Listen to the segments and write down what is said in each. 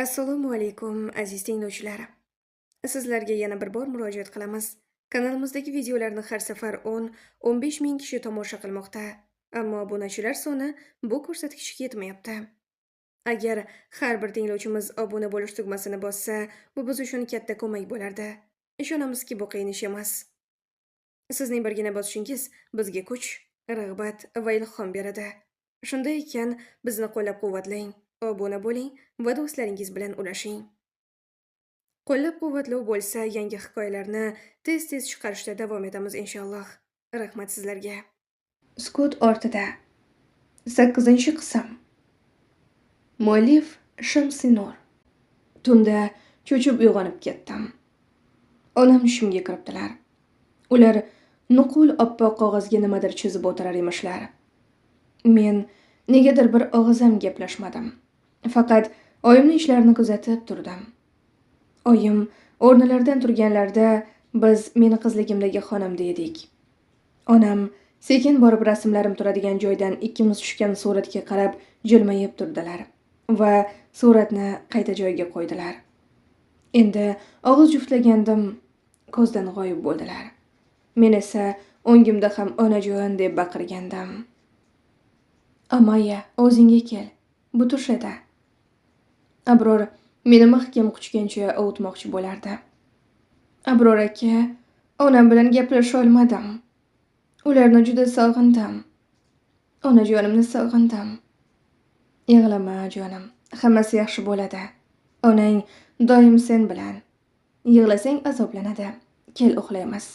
Assalomu alaykum, aziz tinglovchilar. Sizlarga yana bir bor murojaat qilamiz. Kanalimizdagi videolarni har safar 10-15 ming kishi tomosha qilmoqda. Ammo obunachilar soni bu ko'rsatkichga yetmayapti. Agar har bir tinglovchimiz obuna bo'lish tugmasini bossa, bu biz uchun katta ko'mak bo'lardi. Ishonamizki, bu qiyin ish emas. Sizning birgina bosishingiz bizga kuch, rag'bat va ilhom beradi. Shunday ekan, bizni qo'llab-quvvatlang, obuna bo'ling va do'stlaringiz bilan ulashing. Qo'llab-quvvatlov bo'lsa, yangi hikoyalarni tez-tez chiqarishda davom etamiz inshaalloh. Rahmat sizlarga. Sukut ortida. 8-qism. Muallif Shamsinur. Tunda cho'chib uyg'onib ketdim. Onam tushimga kiribdilar. Ular nuqul oppoq qog'ozga nimadir chizib o'tirar emishlar. Men negadir bir og'iz ham gaplashmadim. Faqat oyimning ishlarini kuzatib turdim. Oyim o'rnilaridan turganlarida biz meni qizligimdagi xonamda edik. Onam sekin borib rasmlarim turadigan joydan ikkimiz tushgan suratga qarab jilmayib turdilar va suratni qayta joyiga qo'ydilar. Endi og'iz juftlagandim, ko'zdan g'oyib bo'ldilar. Men esa o'ngimda ham onajon deb baqirgandim. Amaya, o'zingga kel. Bu tush edi. Abror meni mahkam quchgancha ovutmoqchi bo'lardi. Abror aka, onam bilan gaplasha olmadim. Ularni juda sog'indim. Onajonimni sog'indim. Yig'lama jonim, hammasi yaxshi bo'ladi. Onang doim sen bilan. Yig'lasang azoblanadi. Kel uxlaymiz.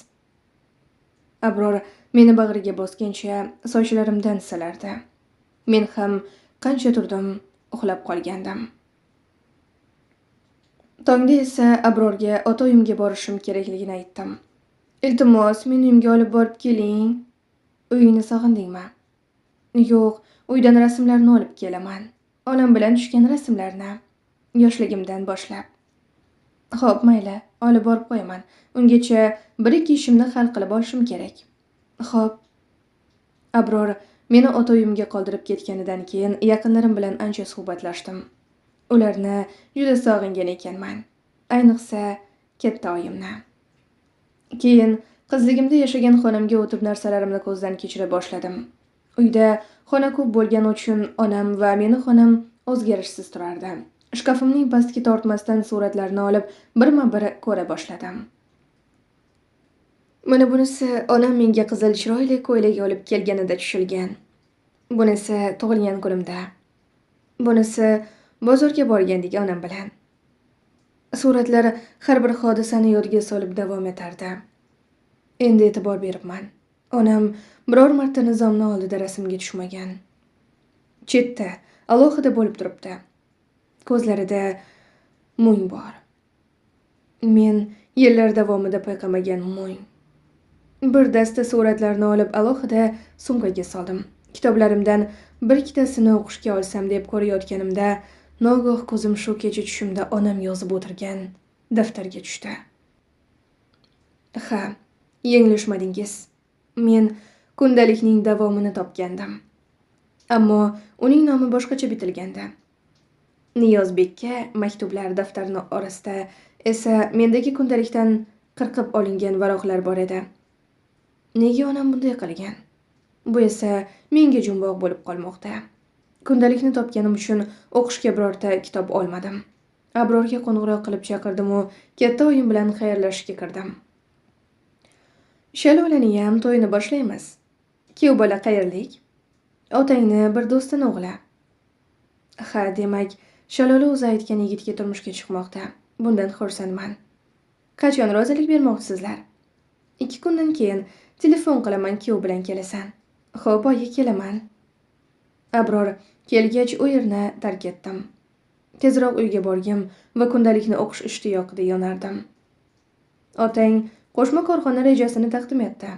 Abror meni bag'riga bosgancha sochlarimdan silardi. Men ham qancha turdim, uxlab qolgandim. Tongda esa Abrorga ota uyimga borishim kerakligini aytdim. Iltimos, meni uyimga olib borib keling. Uyingni sog'indingmi? Yo'q, uydan rasmlarni olib kelaman. Onam bilan tushgan rasmlarni. Yoshligimdan boshlab. Xo'p, mayli, olib borib qo'yaman. Ungacha bir-ikki ishimni hal qilib olishim kerak. Xo'p. Abror meni ota uyimga qoldirib ketganidan keyin yaqinlarim bilan ancha suhbatlashdim. Ularni juda sog'ingan ekanman. Ayniqsa katta oyimni. Keyin qizligimda yashagan xonamga o'tib narsalarimni ko'zdan kechira boshladim. Uyda xona ko'p bo'lgani uchun onam va meni xonam o'zgarishsiz turardi. Shkafimning pastki tortmasidan suratlarni olib birma-bir ko'ra boshladim. Mana bunisi onam menga qizil chiroyli ko'ylak olib kelganida tushilgan. Bunisi tug'ilgan kunimda. Bunisi bozorga borgandik onam bilan. Suratlar har bir hodisani yodga solib davom etardi. Endi e'tibor beribman. Onam biror marta Nizomni oldida rasmga tushmagan. Chetda, alohida bo'lib turibdi. Ko'zlarida mung bor. Men yillar davomida payqamagan mung. Bir dasta suratlarni olib alohida sumkaga soldim. Kitoblarimdan bir ikkitasini o'qishga olsam deb ko'rayotganimda nogoh ko'zim shu kecha tushimda onam yozib o'tirgan daftarga tushdi. Ha, yanglishmadingiz. Men kundalikning davomini topgandim. Ammo uning nomi boshqacha bitilgandi. Niyozbekka maktublar daftarini orasida esa mendagi kundalikdan qirqib olingan varaqlar bor edi. Nega onam bunday qilgan? Bu esa menga jumboq bo'lib qolmoqda. Kundalikni topganim uchun o'qishga birorta kitob olmadim. Abrorga qo'ng'iroq qilib chaqirdim u katta oyim bilan xayrlashishga kirdim. Shalolaning to'yini boshlaymiz. Kuyov bola qayerlik? Otangni bir do'stini o'g'li. Ha, demak, Shalola o'zi aytgan yigitga turmushga chiqmoqda. Bundan xursandman. Qachon rozilik bermoqchisizlar? 2 kundan keyin telefon qilaman, kuyov bilan kelasan. Xo'p, oyi, kelaman. Abror kelgach u yerni tark etdim. Tezroq uyga borgim va kundalikni o'qish ishtiyoqida yonardim. Otang qo'shma korxona rejasini taqdim etdi.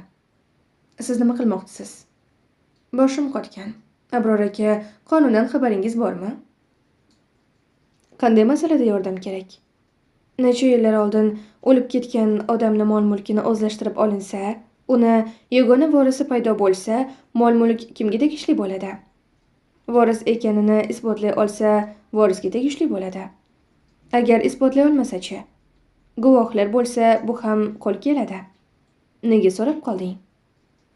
Siz nima qilmoqchisiz? Boshim qotgan. Abror aka, qonundan xabaringiz bormi? Qanday masalada yordam kerak? Necha yillar oldin o'lib ketgan odamni mol-mulkini o'zlashtirib olinsa, uni yagona vorisi paydo bo'lsa, mol-mulk kimga tegishli bo'ladi? Voris ekanini isbotlay olsa, vorisga tegishli bo'ladi. Agar isbotlay olmasa-chi? Guvohlar bo'lsa, bu ham qo'l keladi. Nega so'rab qolding?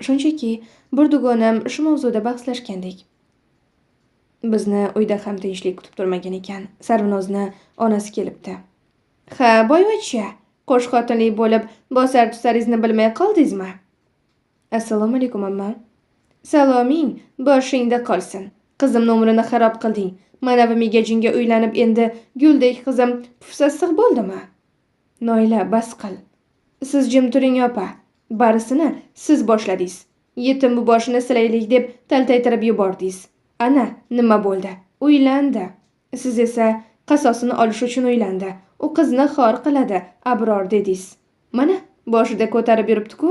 Shunchaki bir dugonam shu mavzuda bahslashgandik. Bizni uyda ham tinchlik kutib turmagan ekan. Sarvinozni onasi kelibdi. Ha, boyvachcha, qo'sh xotinli bo'lib bosar tusaringizni bilmay qoldingizmi? Assalomu alaykum amma. Saloming boshingda qolsin. Qizimni umrini xarob qilding. Mana bu megajinga uylanib endi guldek qizim pufsassiq bo'ldimi? Noila, bas qil. Siz jim turing opa. Barisini siz boshladingiz. Yetim bu boshini silaylik deb taltaytirib yubordingiz. Ana, nima bo'ldi? Uylandi. Siz esa qasosini olish uchun uylandi. U qizni xor qiladi, Abror dedingiz. Mana, boshida ko'tarib yuribdi-ku.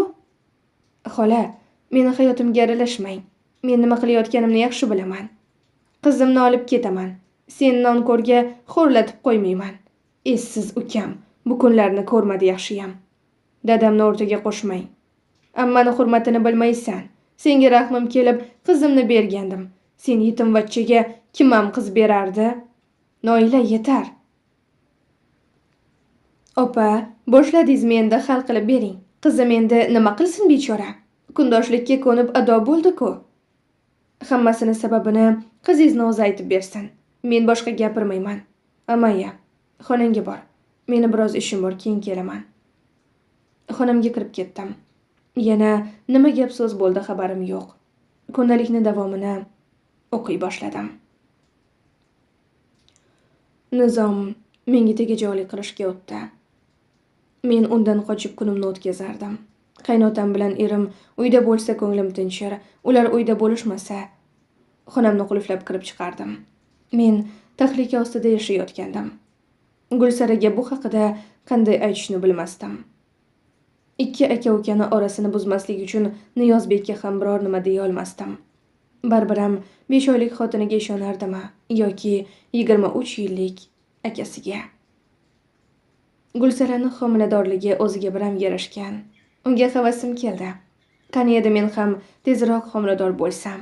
Xola, meni hayotimga aralashmang. Men nima qilayotganimni yaxshi bilaman. Qizimni olib ketaman. Sen nonko'rga xo'rlatib qo'ymayman. Essiz ukam, bu kunlarni ko'rmadi yaxshiyam. Dadamni o'rtaga qo'shmang. Ammani hurmatini bilmaysan. Senga rahmim kelib qizimni bergandim. Sen yetimvachchaga kimam qiz berardi? Noila, yetar. Opa, boshladingizmi endi, hal qilib bering. Qizim endi nima qilsin bechora? Kundoshlikka ko'nib ado bo'ldi-ku. Hammasini sababini qizingizni o'zi aytib bersin. Men boshqa gapirmayman. Amaya, xonangga bor. Meni biroz ishim bor, keyin kelaman. Xonamga kirib ketdim. Yana nima gap so'z bo'ldi xabarim yo'q. Kundalikni davomini o'qiy boshladim. Nizom menga tegajoqlik qilishga o'tdi. Men undan qochib kunimni o'tkazardim. Qaynotam bilan erim uyda bo'lsa ko'nglim tinchir, ular uyda bo'lishmasa xonamni qulflab kirib chiqardim. Men tahlika ostida yashayotgandim. Gulsaraga bu haqida qanday aytishni bilmasdim. Ikki aka-ukani orasini buzmaslik uchun Niyozbekka ham biror nima deya olmasdim. Barbiram 5 oylik xotiniga ishonardimi yoki 23 yillik akasiga. Gulsarani homiladorligi o'ziga biram yarashgan. Unga havasim keldi. Qani edi men ham tezroq homilador bo'lsam.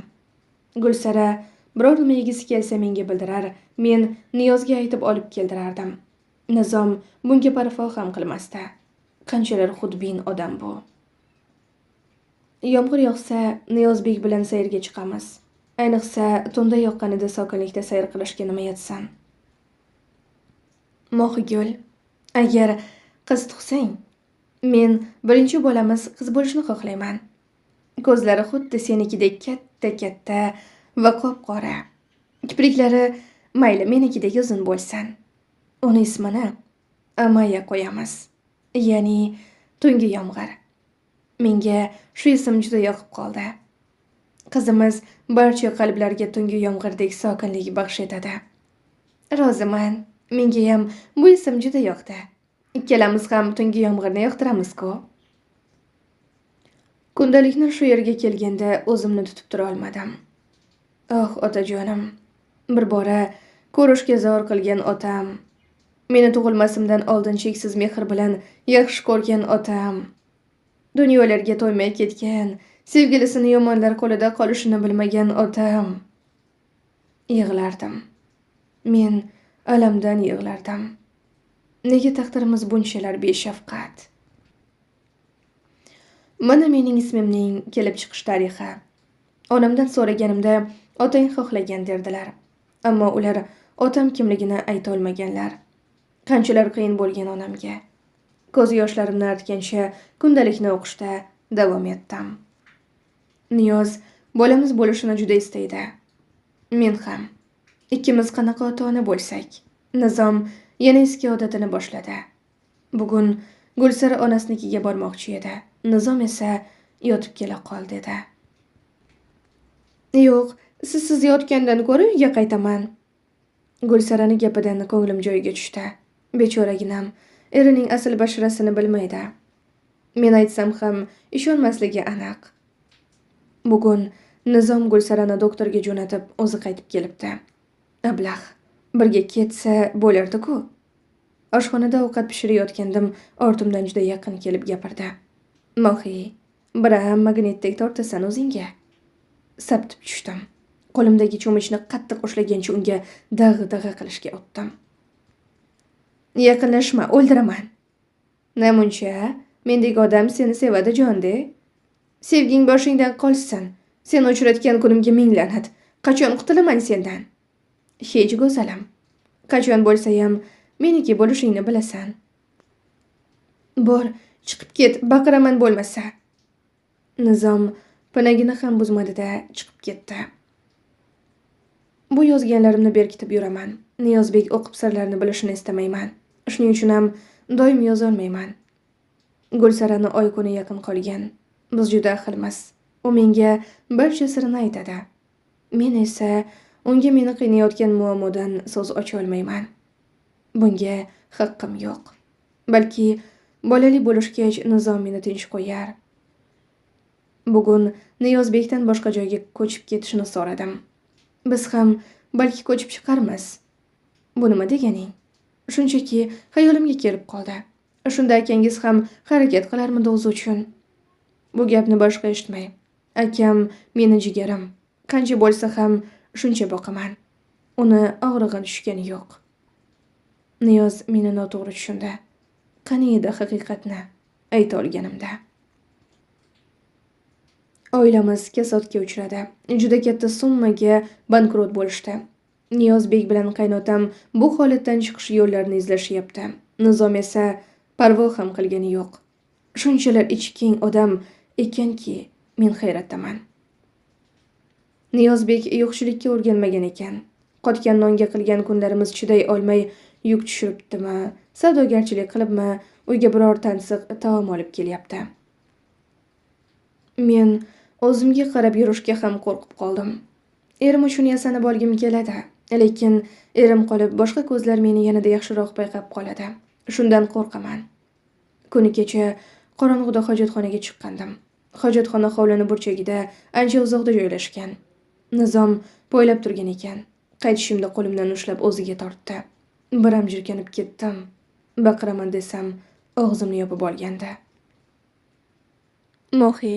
Gulsara biror nima yegisi kelsa menga bildirar, men Niyozga aytib olib keltirardim. Nizom bunga parvo ham qilmasdi. Qanchalar xudbin odam bu. Yomg'ir yog'sa Niyozbek bilan sayrga chiqamiz. Ayniqsa tunda yoqqanida sokinlikda sayr qilishga nima yetsin. Mohigul, agar qiz tug'sang, men birinchi bolamiz qiz bo'lishini xohlayman. Ko'zlari xuddi senikidek katta-katta va qop-qora. Kipriklari mayli menikidek uzun bo'lsin. Uni ismini Amaya qo'yamiz. Ya'ni tungi yomg'ir. Menga shu ism juda yoqib qoldi. Qizimiz barcha qalblarga tungi yomg'irdek sokinlik baxsh etadi. Roziman, menga ham bu ism juda yoqdi. Ikkalamiz ham tungi yomg'irni yoqtiramiz-ku. Kundalikni shu yerga kelganda o'zimni tutib tura olmadim. Oh, otajonim, bir bora ko'rishga zor qilgan otam, meni tug'ilmasimdan oldin cheksiz mehr bilan yaxshi ko'rgan otam, dunyolarga to'ymay ketgan, sevgilisini yomonlar qo'lida qolishini bilmagan otam. Yig'lardim. Men alamdan yig'lardim. Nega taqdirimiz bunchalar beshafqat? Mana mening ismimning kelib chiqish tarixi. Onamdan so'raganimda otang xohlagan derdilar. Ammo ular otam kimligini ayta olmaganlar. Qanchalar qiyin bo'lgan onamga. Ko'z yoshlarimni artgancha kundalikni o'qishda davom etdim. Niyoz bolamiz bo'lishini juda istaydi. Men ham. Ikkimiz qanaqa ota-ona bo'lsak. Nizom yana eski odatini boshladi. Bugun Gulsara onasinikiga bormoqchi edi. Nizom esa yotib kela qol dedi. Yo'q, sizsiz yotgandan ko'ra uyga qaytaman. Gulsarani gapidan ko'nglim joyiga tushdi. Bechoraginam erining asl basharasini bilmaydi. Men aytsam ham ishonmasligi aniq. Bugun Nizom Gulsarani doktorga jo'natib o'zi qaytib kelibdi. Ablah, birga ketsa bo'lardi-ku. Oshxonada ovqat pishirayotgandim, ortimdan juda yaqin kelib gapirdi. Mohi, biram magnitdek tortasan o'zingga. Saptib tushdim. Qo'limdagi cho'michni qattiq ushlagancha unga dag'dag'a qilishga o'tdim. Yaqinlashma, o'ldiraman. Namuncha, mendek odam seni sevadi jon-de. Sevging boshingdan qolsin. Seni uchratgan kunimga ming la'nat. Qachon qutulaman sendan? Hech go'zalim. Qachon bo'lsayam meniki bo'lishingni bilasan. Bor, chiqib ket, baqiraman bo'lmasa. Nizom pinagini ham buzmadi-da, chiqib ketdi. Bu yozganlarimni berkitib yuraman. Niyozbek o'qib sirlarni bilishini istamayman. Shuning uchun ham doim yozolmayman. Gulsarani oy kuni yaqin qolgan. Biz juda ahilmiz. U menga barcha sirini aytadi. Men esa unga meni qiynayotgan muammodan so'z ocha olmayman. Bunga haqqim yo'q. Balki bolali bo'lishgach Nizom meni tinch qo'yar. Bugun Niyozbekdan boshqa joyga ko'chib ketishini so'radim. Biz ham balki ko'chib chiqarmiz. Bu nima deganing? Shunchaki xayolimga kelib qoldi. Shunda akangiz ham harakat qilarmidi o'zi uchun? Bu gapni boshqa eshitmay. Akam meni jigarim. Qancha bo'lsa ham shuncha boqaman. Uni og'rig'i tushgani yo'q. Niyoz meni noto'g'ri tushundi. Qani edi haqiqatni ayta olganimda. Oilamiz kasodga uchradi. Juda katta summaga bankrot bo'lishdi. Niyozbek bilan qaynotam bu holatdan chiqish yo'llarini izlashyapti. Nizom esa parvo ham qilgani yo'q. Shunchalar ichi keng odam ekanki, men hayratdaman. Niyozbek yo'qchilikka o'rganmagan ekan. Qotgan nonga qilgan kunlarimiz chiday olmay yuk tushiribdimi, savdogarchilik qilibmi, uyga biror tansiq taom olib kelyapti. Men o'zimga qarab yurishga ham qo'rqib qoldim. Erim uchun yasanib olgim keladi, lekin erim qolib boshqa ko'zlar meni yanada yaxshiroq payqab qoladi. Shundan qo'rqaman. Kuni kecha qorong'uda hojatxonaga chiqqandim. Hojatxona hovlining burchagida ancha uzoqda joylashgan. Nizom poylab turgan ekan. Qaytishimda qo'limdan ushlab o'ziga tortdi. Biram jirkanib ketdim. Baqiraman desam, og'zimni yopib olgandi. Mohi,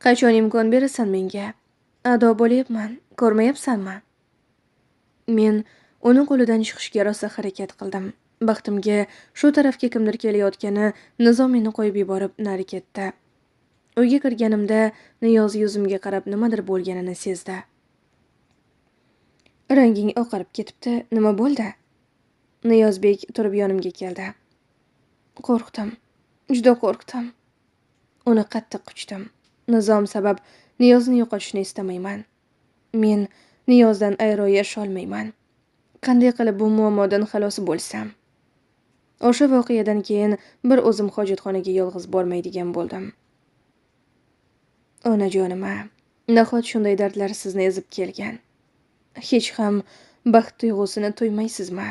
qachon imkon berasan menga? Ado bo'lyapman, ko'rmayapsanmi? Men uni qo'lidan chiqishga rosa harakat qildim. Baxtimga shu tarafga kimdir kelayotgani Nizom meni qo'yib yuborib nari ketdi. Uyga kirganimda Niyoz yuzimga qarab nimadir bo'lganini sezdi. Ranging oqarib ketibdi, nima bo'ldi? Niyozbek turib yonimga keldi. Qo'rqdim, juda qo'rqdim. Uni qattiq quchdim. Nizom sabab Niyozni yo'qotishni istamayman. Men Niyozdan ayro yasholmayman. Qanday qilib bu muammodan xalos bo'lsam? O'sha voqeadan keyin bir o'zim hojatxonaga yolg'iz bormaydigan bo'ldim. Onajonima, nahot shunday dardlar sizni ezib kelgan? Hech ham baxt tuyg'usini tuymaysizmi?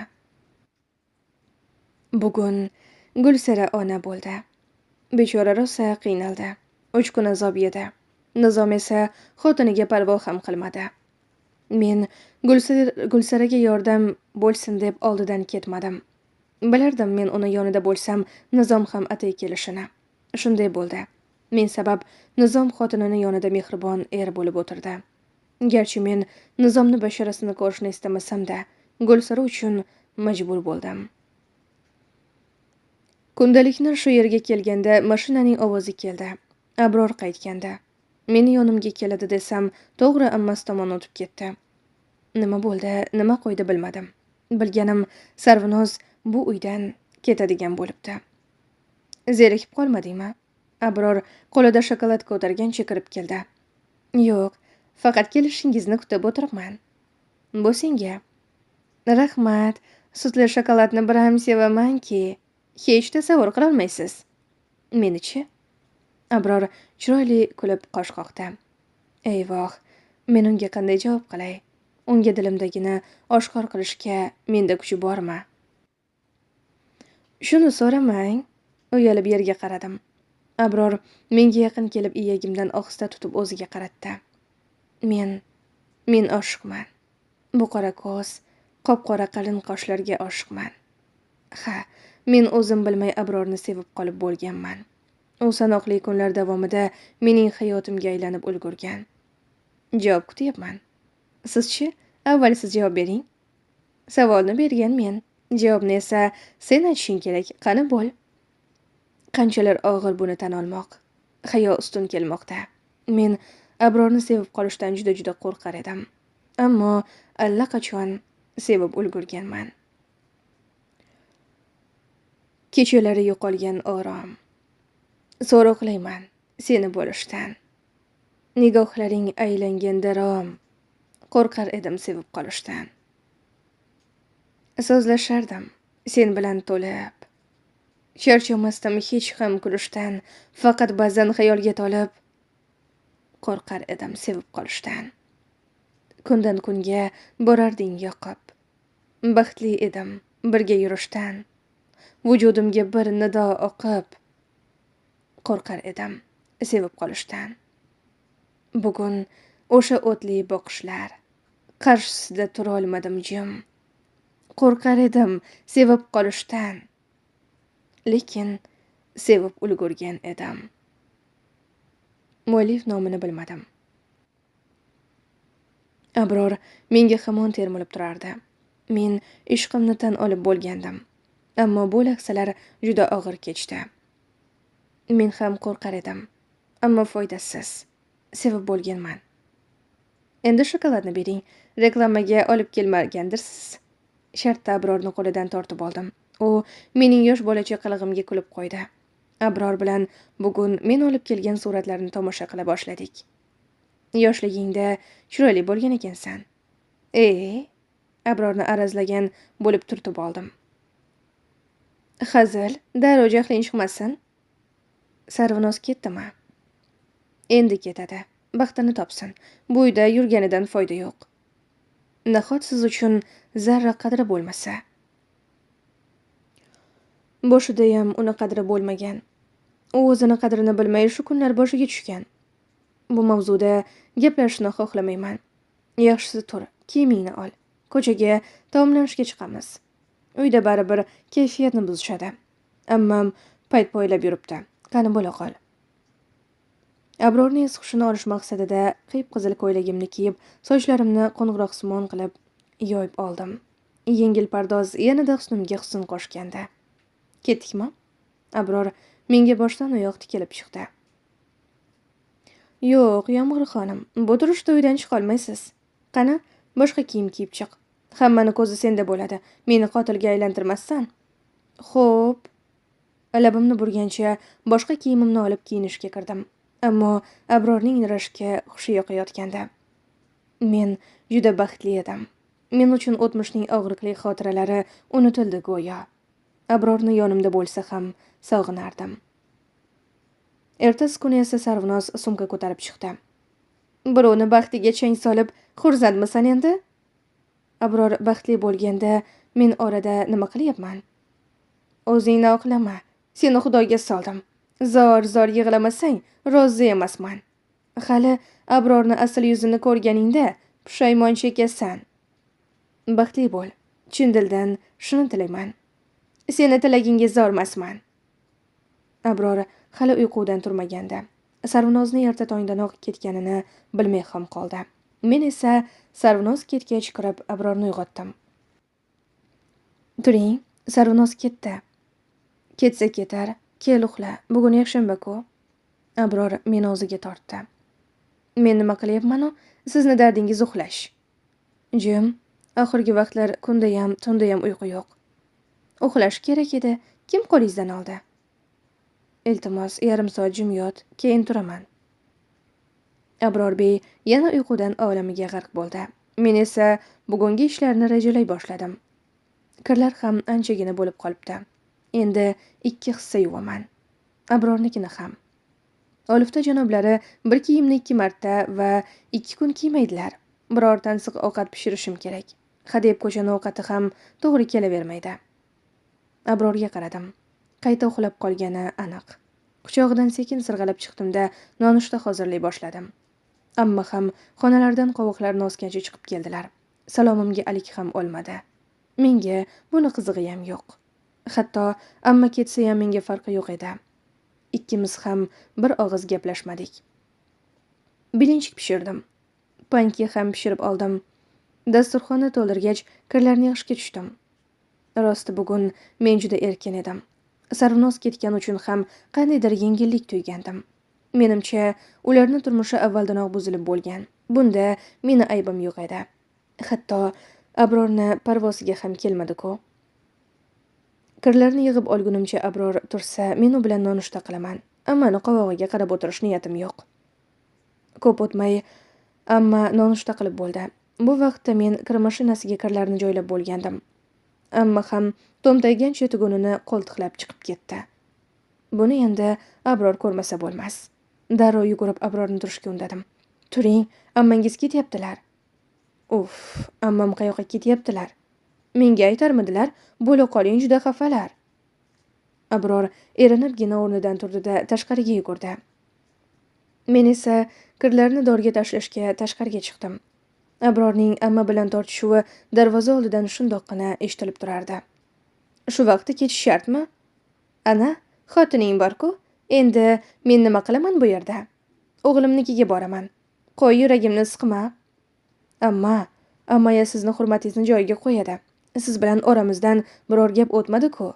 Bugun Gulsara ona bo'ldi. Bechora rosa qiynaldi. 3 kun azob yedi. Nizom esa xotiniga parvo ham qilmadi. Men Gulsaraga yordam bo'lsin deb oldidan ketmadim. Bilardim men uni yonida bo'lsam, Nizom ham atay kelishini. Shunday bo'ldi. Men sabab Nizom xotinini yonida mehribon er bo'lib o'tirdi. Garchi men Nizomni basharasini ko'rishni istamasam-da, Gulsara uchun majbur bo'ldim. Kundalikni shu yerga kelganda mashinaning ovozi keldi. Abror qaytganda. Meni yonimga keladi desam, to'g'ri ammasi tomon o'tib ketdi. Nima bo'ldi, nima qo'ydi bilmadim. Bilganim Sarvinoz bu uydan ketadigan bo'libdi. Zerikib qolmadingmi? Abror qo'lida shokolad ko'targancha kirib keldi. Yo'q, faqat kelishingizni kutib o'tiribman. Bu senga. Rahmat, sutli shokoladni biram sevamanki, hech tasavvur qila olmaysiz. Meni-chi? Abror chiroyli kulib qosh qoqdi. Eyvoh, men unga qanday javob qilay? Unga dilimdagini oshkor qilishga menda kuchi bormi? Shuni so'ramang, uyalib yerga qaradim. Abror menga yaqin kelib iyagimdan ohista tutib o'ziga qaratdi. Men oshiqman. Bu qora ko'z, qop-qora qalin qoshlarga oshiqman. Ha, men o'zim bilmay Abrorni sevib qolib bo'lganman. U sanoqli kunlar davomida mening hayotimga aylanib ulgurgan. Javob kutyapman. Sizchi, avval siz javob bering. Savolni bergan men. Javobni esa sen aytishing kerak. Qani bo'l. Qanchalar og'ir buni tan olmoq. Hayo ustun kelmoqda. Men Abrorni sevib qolishdan juda-juda qo'rqar edim. Ammo allaqachon sevib ulgurganman. Kechalari yo'qolgan orom. So'roqlayman seni bo'lishdan. Nigohlaring aylanganda rom. Qo'rqar edim sevib qolishdan. So'zlashardim sen bilan to'lib. Charchamasdim hech ham kulishdan, faqat ba'zan xayolga tolib qo'rqar edim sevib qolishdan. Kundan kunga borarding yoqib. Baxtli edim birga yurishdan. Vujudimga bir nido oqib, qo'rqar edim sevib qolishdan. Bugun o'sha o'tli boqishlar qarshisida turolmadim jim. Qo'rqar edim sevib qolishdan. Lekin sevib ulgurgan edim. Muallif nomini bilmadim. Abror menga hamon termilib turardi. Men ishqimni tan olib bo'lgandim. Ammo bu lahzalar juda og'ir kechdi. Men ham qo'rqar edim, ammo foydasiz. Sevib bo'lganman. Endi shokoladni bering. Reklamaga olib kelmagandirsiz. Shartta Abrorni qo'lidan tortib oldim. U mening yosh bolacha qilig'imga kulib qo'ydi. Abror bilan bugun men olib kelgan suratlarni tomosha qila boshladik. Yoshligingda chiroyli bo'lgan ekansan. Abrorni arazlagan bo'lib turtib oldim. Hazil, darrov jahling chiqmasin. Sarvinoz ketdimi? Endi ketadi. Baxtini topsin. Bu uyda yurganidan foyda yo'q. Nahot siz uchun zarra qadri bo'lmasa? Boshidayam uni qadri bo'lmagan. U o'zini qadrini bilmay shu kunlar boshiga tushgan. Bu mavzuda gaplashishni xohlamayman. Yaxshisi tur, kiyimingni ol. Ko'chaga taomlanishga chiqamiz. Uyda baribir kayfiyatni buzishadi. Ammam payt poylab yuribdi. Qani bo'la qol. Abrorning es-hushini olish maqsadida qip-qizil ko'ylagimni kiyib, sochlarimni qo'ng'iroqsimon qilib yoyib oldim. Yengil pardoz yanada husnimga husn qo'shgandi. Ketdikmi? Abror menga boshdan oyoq tikilib chiqdi. Yo'q, Yomg'ir xonim, bu turishda uydan chiqa olmaysiz. Qani, boshqa kiyim kiyib chiq. Hammani ko'zi senda bo'ladi. Meni qotilga aylantirmassan. Xo'p. Labimni burgancha boshqa kiyimimni olib kiyinishga kirdim. Ammo Abrorning rashkka hushi yoqayotgandi. Men juda baxtli edim. Men uchun o'tmishning og'riqli xotiralari unutildi go'yo. Abrorni yonimda bo'lsa ham sog'inardim. Ertasi kuni esa Sarvinoz sumka ko'tarib chiqdi. Birovni baxtiga chang solib xursandmisan endi? Abror baxtli bo'lganda men orada nima qilyapman? O'zingni oqlama. Seni Xudoga soldim. Zor-zor yig'lamasang, rozi emasman. Hali Abrorni asl yuzini ko'rganingda pushaymon chekasan. Baxtli bo'l. Chin dildan shuni tilayman. Seni tilagingga zormasman. Abror hali uyqudan turmagandi. Sarvinozni erta tongdanoq ketganini bilmay ham qoldi. Men esa Sarvinoz ketgach kirib Abrorni uyg'otdim. Turing, Sarvinoz ketdi. Ketsa ketar, kel uxla, bugun yakshanba-ku. Abror meni o'ziga tortdi. Men nima qilyapman-u, sizni dardingiz uxlash. Jim, oxirgi vaqtlar kundayam, tundayam uyqu yo'q. Uxlash kerak edi, kim qo'lingizdan oldi? Iltimos, yarim soat jim yot, keyin turaman. Abror bey yana uyqudan olamiga g'arq bo'ldi. Men esa bugungi ishlarni rejalay boshladim. Kirlar ham anchagina bo'lib qolibdi. Endi 2 hissa yuvaman. Abrornikini ham. Olifta janoblari bir kiyimni 2 marta va 2 kun kiymaydilar. Biror tansiq ovqat pishirishim kerak. Hadeb ko'chani ovqati ham to'g'ri kelavermaydi. Abrorga qaradim. Qayta uxlab qolgani aniq. Quchog'idan sekin sirg'alib chiqdimda nonushta hozirlay boshladim. Amma ham xonalardan qovoqlarni osgancha chiqib keldilar. Salomimga alik ham olmadi. Menga buni qizig'i ham yo'q. Hatto amma ketsa ham menga farqi yo'q edi. Ikkimiz ham bir og'iz gaplashmadik. Bilinchik pishirdim. Panki ham pishirib oldim. Dasturxonni to'ldirgach, kirlarni yig'ishga tushdim. Rosti bugun men juda erkin edim. Sarvinoz ketgani uchun ham qandaydir yengillik tuygandim. Menimcha, ularning turmushi avvaldanoq buzilib bo'lgan. Bunda meni aybim yo'q edi. Hatto Abrorni parvosiga ham kelmadi-ku. Kirlarni yig'ib olgunimcha Abror tursa, men u bilan nonushta qilaman. Ammani qovog'iga qarab o'tirish niyatim yo'q. Ko'p o'tmay amma nonushta qilib bo'ldi. Bu vaqtda men kir mashinasiga kirlarni joylab bo'lgandim. Amma ham to'mtaygancha tugunini qo'ltiqlab chiqib ketdi. Buni endi Abror ko'rmasa bo'lmas. Darrov yugurib Abrorni turishga undadim. Turing, ammangiz ketyaptilar. Uf, ammam qayoqqa ketyaptilar? Menga aytarmidilar, bo'la qoling, juda xafalar. Abror erinibgina o'rnidan turdi-da, tashqariga yugurdi. Men esa kirlarni dorga tashlashga tashqariga chiqdim. Abrorning amma bilan tortishuvi darvoza oldidan shundoqqina eshitilib turardi. Shu vaqtda ketish shartmi? Ana, xotining bor-ku. Endi men nima qilaman bu yerda? O'g'limnikiga boraman. Qo'y, yuragimni siqma. Amma, ammaya sizni hurmatingizni joyiga qo'yadi. Siz bilan oramizdan biror gap o'tmadi-ku.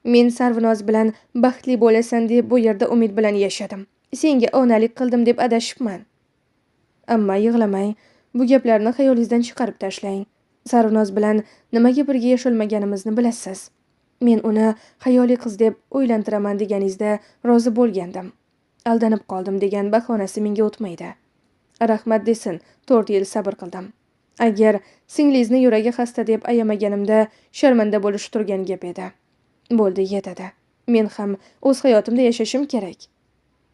Men Sarvinoz bilan baxtli bo'lasan deb bu yerda umid bilan yashadim. Senga onalik qildim deb adashibman. Amma yig'lamang. Bu gaplarni xayolingizdan chiqarib tashlang. Sarvinoz bilan nimaga birga yasholmaganimizni bilasiz. Men uni xayoliy qiz deb o'ylantiraman deganingizda rozi bo'lgandim. Aldanib qoldim degan bahonasi menga o'tmaydi. Rahmat desin, 4 yil sabr qildim. Agar singlingizni yuragi xasta deb ayamaganimda sharmanda bo'lish turgan gap edi. Bo'ldi, yetadi. Men ham o'z hayotimda yashashim kerak.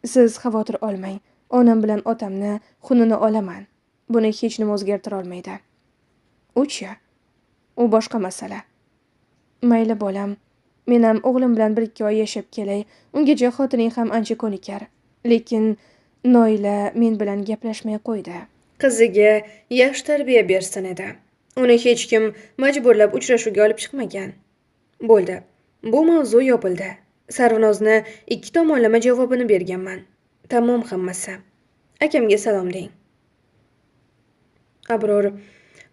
Siz xavotir olmang. Onam bilan otamni xunini olaman. Buni hech nima o'zgartira olmaydi. Uchi, u boshqa masala. Mayli bolam, men ham o'g'lim bilan 1-2 oy yashab kelay. Ungacha xotining ham ancha ko'nikar. Lekin Noila men bilan gaplashmay qo'ydi. Qiziga yaxshi tarbiya bersin edi. Uni hech kim majburlab uchrashuvga olib chiqmagan. Bo'ldi. Bu mavzu yopildi. Sarvinozni 2 tomonlama javobini berganman. Tamom hammasi. Akamga salom deng. Abror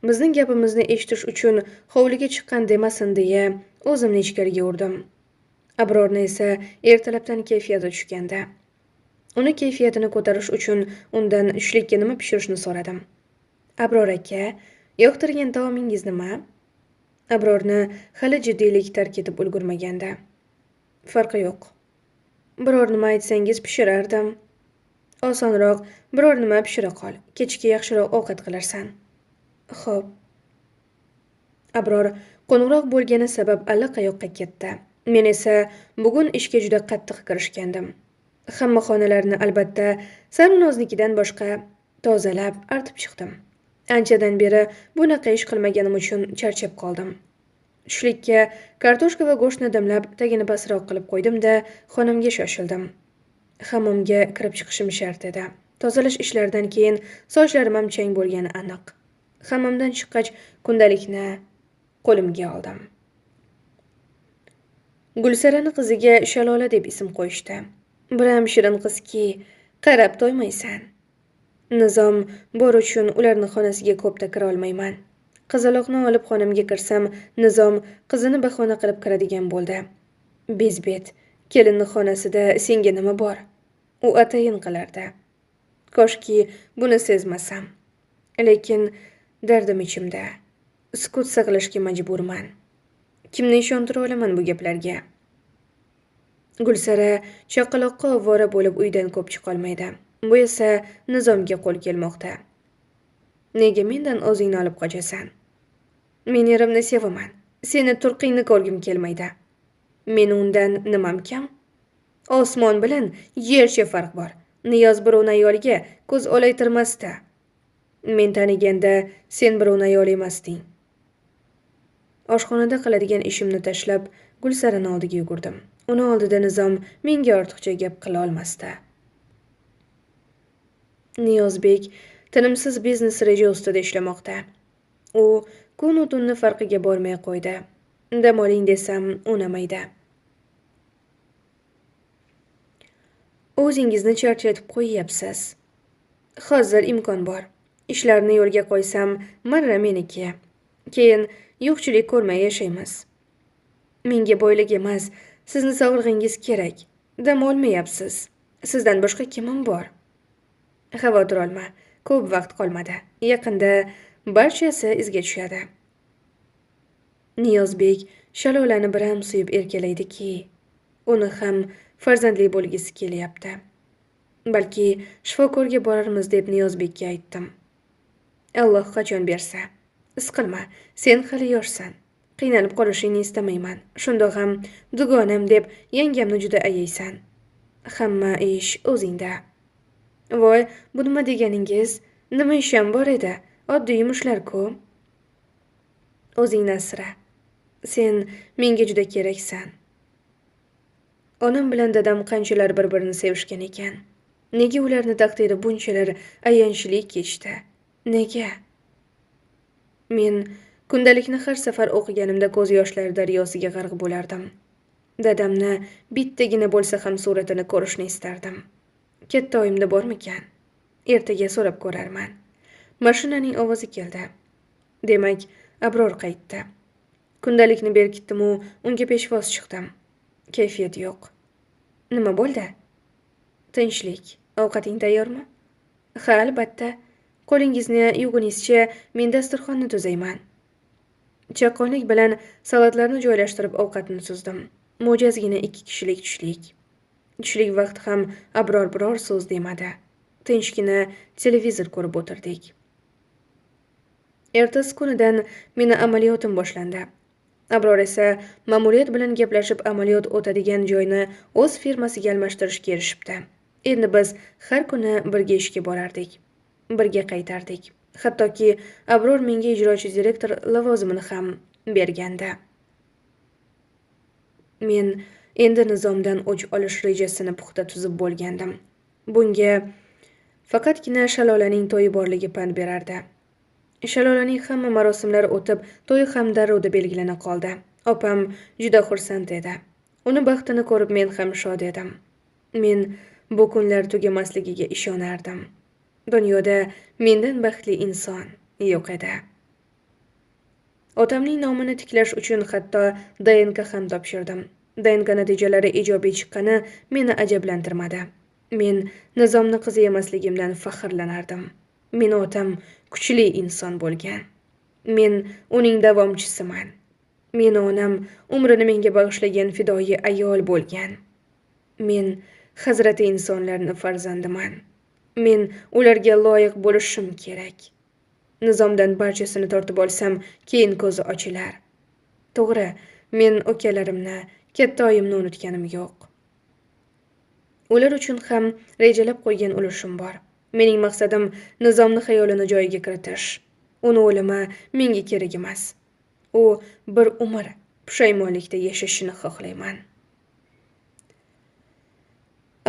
bizning gapimizni eshitish uchun hovliga chiqqan demasin deya o'zimni ichkariga urdim. Abrorni esa ertalabdan kayfiyati tushganda. Uni kayfiyatini ko'tarish uchun undan tushlikka nima pishirishni so'radim. Abror aka, yoqtirgan taomingiz nima? Abrorni hali jiddiylik tark etib ulgurmaganda. Farqi yo'q. Biror nima aytsangiz pishirardim. Osonroq biror nima pishira qol. Kechki yaxshiroq ovqat qilarsan. Xo'p. Abror qo'ng'iroq bo'lgani sabab allaqayoqqa ketdi. Men esa bugun ishga juda qattiq kirishgandim. Hamma xonalarni albatta Sarvinoznikidan boshqa tozalab artib chiqdim. Anchadan beri bunaqa ish qilmaganim uchun charchab qoldim. Tushlikka kartoshka va go'shtni damlab, tagini pastroq qilib qo'ydim-da, xonamga shoshildim. Hammomga kirib chiqishim shart edi. Tozalash ishlaridan keyin sochlarim ham chang bo'lgani aniq. Hammomdan chiqqach kundalikni qo'limga oldim. Gulsarani qiziga Shalola deb ism qo'yishdi. Biram shirin qizki, qarab to'ymaysan. Nizom bor uchun ularni xonasiga ko'pda kira olmayman. Qizaloqni olib xonamga kirsam, Nizom qizini bahona qilib kiradigan bo'ldi. Bezbet, kelinni xonasida senga nima bor? U atayin qilardi. Koshki buni sezmasam. Lekin dardim ichimda. Sukut saqlashga majburman. Kimni ishontira olaman bu gaplarga? Gulsara chaqaloqqa ovora bo'lib uydan ko'p chiqolmaydi. Bu esa Nizomga qo'l kelmoqda. Nega mendan o'zingni olib qochasan? Men erimni sevaman. Seni turqingni ko'rgim kelmaydi. Meni undan nimam kam? Osmon bilan yercha farq bor. Niyoz birovni ayoliga ko'z olaytirmasdi. Men taniganda sen birovni ayoli emasding. Oshxonada qiladigan ishimni tashlab Gulsarani oldiga yugurdim. Uni oldida Nizom menga ortiqcha gap qila olmasdi. Niyozbek tinimsiz biznes reja ustida ishlamoqda. U kun-u tunni farqiga bormay qo'ydi. Dam oling desam unamaydi. O'zingizni charchatib qo'yyapsiz. Hozir imkon bor. Ishlarni yo'lga qo'ysam, marra meniki. Keyin yo'qchilik ko'rmay yashaymiz. Menga boylik emas, sizni sog'lig'ingiz kerak. Dam olmayapsiz. Sizdan boshqa kimim bor? Xavotir olma, ko'p vaqt qolmadi. Yaqinda barchasi izga tushadi. Niyozbek Shalolani biram suyib erkalaydiki, uni ham farzandli bo'lgisi kelyapti. Balki shifokorga borarmiz deb Niyozbekka aytdim. Alloh qachon bersa. Isqilma, sen hali yoshsan. Qiynalib qolishingni istamayman. Shundoq ham dugonam deb yangamni juda ayaysan. Hamma ish o'zingda. Voy, bu nima deganingiz? Nima isham bor edi? Oddiy yumushlar-ku. O'zingni asra. Sen menga juda keraksan. Onam bilan dadam qanchalar bir-birini sevishgan ekan. Nega ularni taqdiri bunchalar ayanchli kechdi? Nega? Men kundalikni har safar o'qiganimda ko'z yoshlari daryosiga g'arq bo'lardim. Dadamni bittagina bo'lsa ham suratini ko'rishni istardim. Katta oyimda bormikan? Ertaga so'rab ko'rarman. Mashinaning ovozi keldi. Demak, Abror qaytdi. Kundalikni berkitdim-u, unga peshvoz chiqdim. Kayfiyat yo'q. Nima bo'ldi? Tinchlik. Ovqating tayyormi? Ha, albatta. Qo'lingizni yuvgunizcha men dasturxonni tuzayman. Chaqqonlik bilan salatlarni joylashtirib ovqatni suzdim. Mo'jazgina 2 kishilik tushlik. Tushlik vaqti ham Abror biror so'z demadi. Tinchgina televizor ko'rib o'tirdik. Ertasi kunidan meni amaliyotim boshlandi. Abror esa ma'muriyat bilan gaplashib amaliyot o'tadigan joyni o'z firmasiga almashtirishga erishibdi. Endi biz har kuni birga ishga borardik, birga qaytardik. Hattoki Abror menga ijrochi direktor lavozimini ham bergandi. Men endi Nizomdan o'ch olish rejasini puxta tuzib bo'lgandim. Bunga faqatgina Shalolaning to'yi borligi pand berardi. Shalolaning hamma marosimlari o'tib, to'yi ham darrovda belgilana qoldi. Opam juda xursand edi. Uni baxtini ko'rib men ham shod edim. Men bu kunlar tugamasligiga ishonardim. Dunyoda mendan baxtli inson yo'q edi. Otamning nomini tiklash uchun hatto DNK ham topshirdim. DNK natijalari ijobiy chiqqani meni ajablantirmadi. Men Nizomni qizi emasligimdan faxrlanardim. Meni otam kuchli inson bo'lgan. Men uning davomchisiman. Meni onam umrini menga bag'ishlagan fidoyi ayol bo'lgan. Men hazrati insonlarning farzandiman. Men ularga loyiq bo'lishim kerak. Nizomdan barchasini tortib olsam, keyin ko'zi ochilar. To'g'ri, men ukalarimni, katta oyimni unutganim yo'q. Ular uchun ham rejalab qo'ygan ulushim bor. Mening maqsadim Nizomni xayolini joyiga kiritish. Uni o'limi menga kerak emas. U bir umr pushaymonlikda yashashini xohlayman.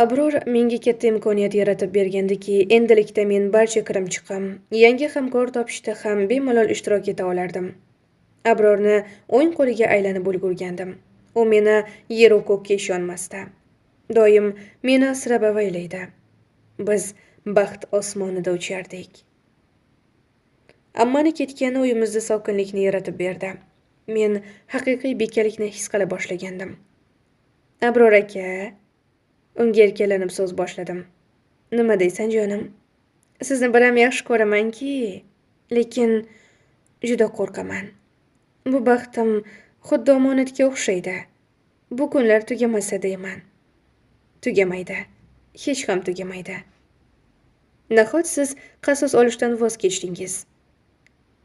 Abror menga katta imkoniyat yaratib bergandiki, endilikda men barcha kirim-chiqim, yangi hamkor topishda ham bemalol ishtirok eta olardim. Abrorni o'ng qo'liga aylanib ulgurgandim. U meni yeru ko'kka ishonmasdi. Doim meni asrab avaylaydi. Biz baxt osmonida uchardik. Ammani ketgani uyimizda sokinlikni yaratib berdi. Men haqiqiy bekalikni his qila boshlagandim. Abror aka, unga erkalanib so'z boshladim. Nima deysan jonim? Sizni biram yaxshi ko'ramanki, lekin juda qo'rqaman. Bu baxtim xuddi omonatga o'xshaydi. Bu kunlar tugamasa deyman. Tugamaydi. Hech ham tugamaydi. Nahot siz qasos olishdan voz kechdingiz?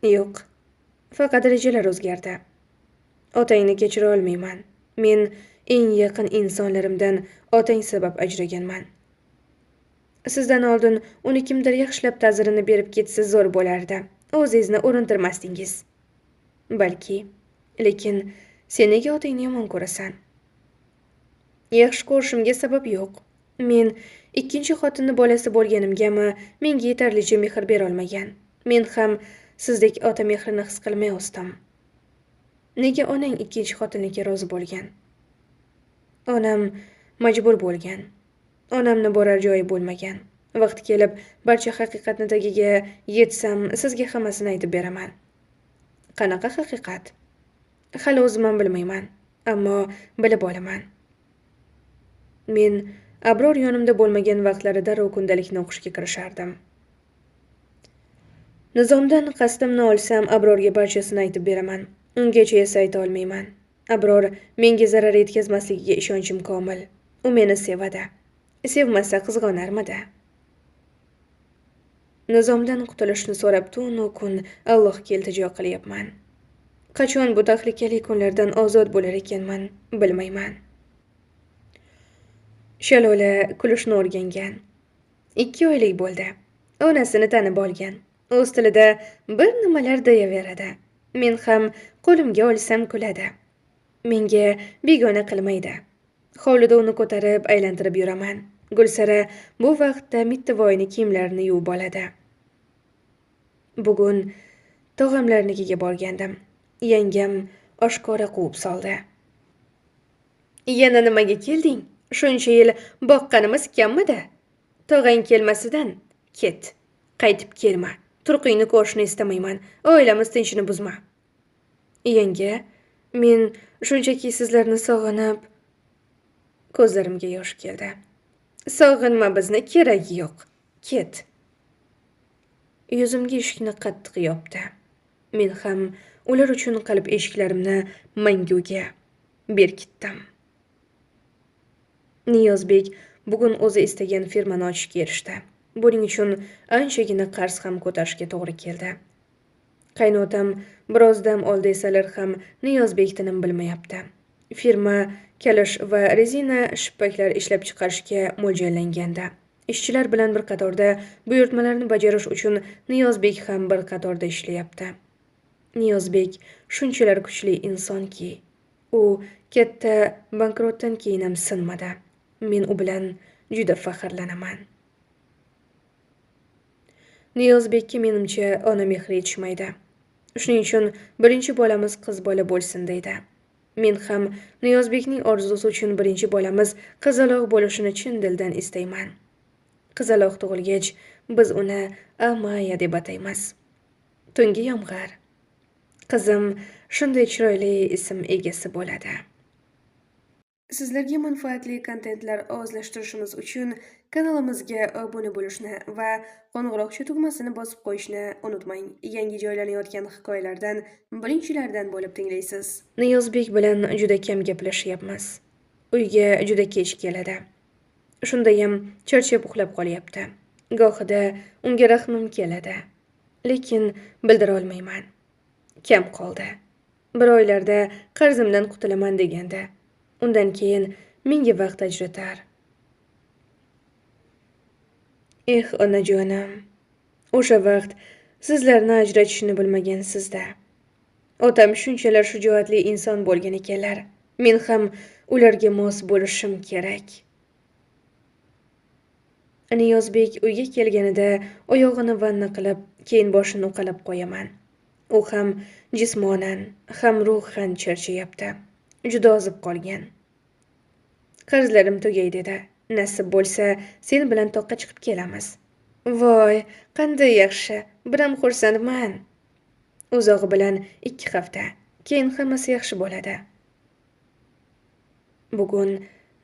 Yo'q. Faqat rejalar o'zgardi. Otangni kechira olmayman. Men eng yaqin insonlarimdan otang sabab ajraganman. Sizdan oldin uni kimdir yaxshilab ta'zirini berib ketsa zo'r bo'lardi. O'zingizni urintirmasdingiz. Balki, lekin sen nega otangni yomon ko'rasan? Yaxshi ko'rishimga sabab yo'q. Men ikkinchi xotinni bolasi bo'lganimgami menga yetarlicha mehr bera olmagan. Men ham sizdek ota mehrini his qilmay o'sdim. Nega onang ikkinchi xotinlikka rozi bo'lgan? Onam majbur bo'lgan. Onamni borar joyi bo'lmagan. Vaqti kelib barcha haqiqatni tagiga yetsam, sizga hammasini aytib beraman. Qanaqa haqiqat? Hali o'zim ham bilmayman. Ammo bilib olaman. Men Abror yonimda bo'lmagan vaqtlari darrov kundalikni o'qishga kirishardim. Nizomdan qasdimni olsam, Abrorga barchasini aytib beraman. Ungacha esa ayta olmayman. Abror menga zarar yetkazmasligiga ishonchim komil. U meni sevadi. Sevmasa qizg'onarmidi? Nizomdan qutulishni so'rab tunu kun Allohga iltijo qilyapman. Qachon bu tahlikali kunlardan ozod bo'lar ekanman, bilmayman. Shalola kulishni o'rgangan. 2 oylik bo'ldi. Onasini tanib olgan. O'z tilida bir nimalar deyaveradi. Men ham qo'limga olsam kuladi. Menga begona qilmaydi. Hovlida uni ko'tarib aylantirib yuraman. Gulsara bu vaqtda Mittivoyni kiyimlarini yuvib oladi. Bugun tog'amlarnikiga borgandim. Yangam oshkora quvib soldi. Yana nimaga kelding? Shuncha yil boqqanimiz kammidi? Tog'ang kelmasidan ket. Qaytib kelma. Turqingni ko'rishni istamayman. Oilamiz tinchini buzma. Yanga, men shunchaki sizlarni sog'inib, ko'zlarimga yosh keldi. Sog'inma bizni, keragi yo'q. Ket. Yuzimga eshikni qattiq yopdi. Men ham ular uchun qalb eshiklarimni manguga berkitdim. Niyozbek bugun o'zi istagan firmani ochishga erishdi. Buning uchun anchagina qarz ham ko'tarishga to'g'ri keldi. Qaynotam biroz dam oldi desalar ham Niyozbek tinim bilmayapti. Firma kalish va rezina shippaklar ishlab chiqarishga mo'ljallangandi. Ishchilar bilan bir qatorda buyurtmalarni bajarish uchun Niyozbek ham bir qatorda ishlayapti. Niyozbek shunchalar kuchli insonki, u katta bankrotdan keyin ham sinmadi. Men u bilan juda faxrlanaman. Niyozbekka menimcha ona mehri yetishmaydi. Shuning uchun birinchi bolamiz qiz bola bo'lsin deydi. Men ham Niyozbekning orzusi uchun birinchi bolamiz qizaloq bo'lishini chin dildan istayman. Qizaloq tug'ilgach, biz uni Amaya deb ataymiz. Tungi yomg'ir. Qizim shunday chiroyli ism egasi bo'ladi. Sizlarga manfaatli kontentlar ovozlashtirishimiz uchun kanalimizga obuna bo'lishni va qo'ng'iroqcha tugmasini bosib qo'yishni unutmang. Yangi joylanayotgan hikoyalardan birinchilardan bo'lib tinglaysiz. Niyozbek bilan juda kam gaplashyapmiz. Uyga juda kech keladi. Shundayam charchab uxlab qolyapti. Gohida unga rahmim keladi, lekin bildira olmayman. Kam qoldi. Bir oylarda qarzimdan qutulaman deganda, undan keyin menga vaqt ajratar. Eh, onajonim, o'sha vaqt sizlarni ajratishni bilmagansizda. Otam shunchalar shijoatli inson bo'lgan ekanlar. Men ham ularga mos bo'lishim kerak. Niyozbek uyga kelganida oyog'ini vanna qilib, keyin boshini uqalab qo'yaman. U ham jismonan, ham ruhan charchayapti. Juda ozib qolgan. Qarzlarim tugay dedi. Nasib bo'lsa, sen bilan toqqa chiqib kelamiz. Voy, qanday yaxshi, biram xursandman. Uzog'i bilan 2 hafta, keyin hammasi yaxshi bo'ladi. Bugun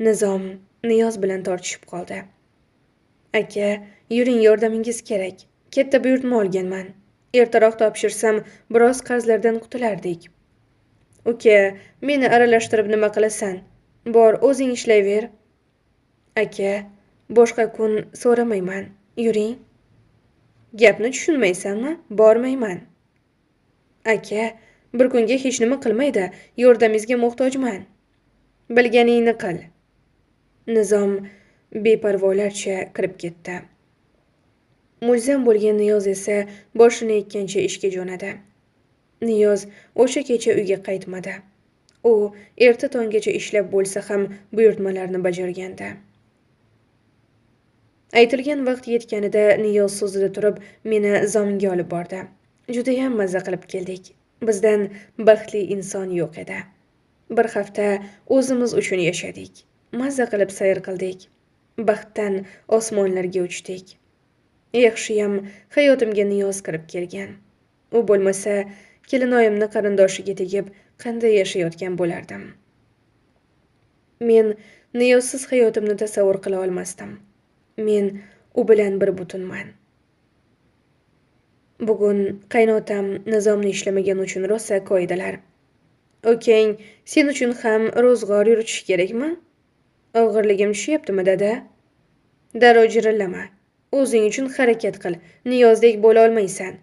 Nizom Niyoz bilan tortishib qoldi. Aka, yuring, yordamingiz kerak. Katta buyurtma olganman. Ertaroq topshirsam, biroz qarzlardan qutulardik. Uka, meni aralashtirib nima qilasan? Bor, o'zing ishlayver. Aka, boshqa kun so'ramayman. Yuring. Gapni tushunmaysanmi? Bormayman. Aka, bir kunga hech nima qilmaydi. Yordamingizga muhtojman. Bilganingni qil. Nizom beparvolarcha kirib ketdi. Mulzam bo'lgan Niyoz esa boshini ekkancha ishga jo'nadi. Niyoz o'sha kecha uyga qaytmadi. U erta tonggacha ishlab bo'lsa ham buyurtmalarni bajargandi. Aytilgan vaqt yetganida Niyoz so'zida turib meni zominga olib bordi. Judayam mazza qilib keldik. Bizdan baxtli inson yo'q edi. Bir hafta o'zimiz uchun yashadik. Mazza qilib sayr qildik. Baxtdan osmonlarga uchdik. Yaxshiyam hayotimga Niyoz kirib kelgan. U bo'lmasa kelinoyimni qarindoshiga tegib qanday yashayotgan bo'lardim. Men Niyozsiz hayotimni tasavvur qila olmasdim. Men u bilan bir butunman. Bugun qaynotam Nizomni ishlamagani uchun rosa koydilar. Okang, sen uchun ham ro'zg'or yuritish kerakmi? Og'irligim tushyaptimi, dada? Darrov jirillama. O'zing uchun harakat qil. Niyozdek bo'la olmaysan.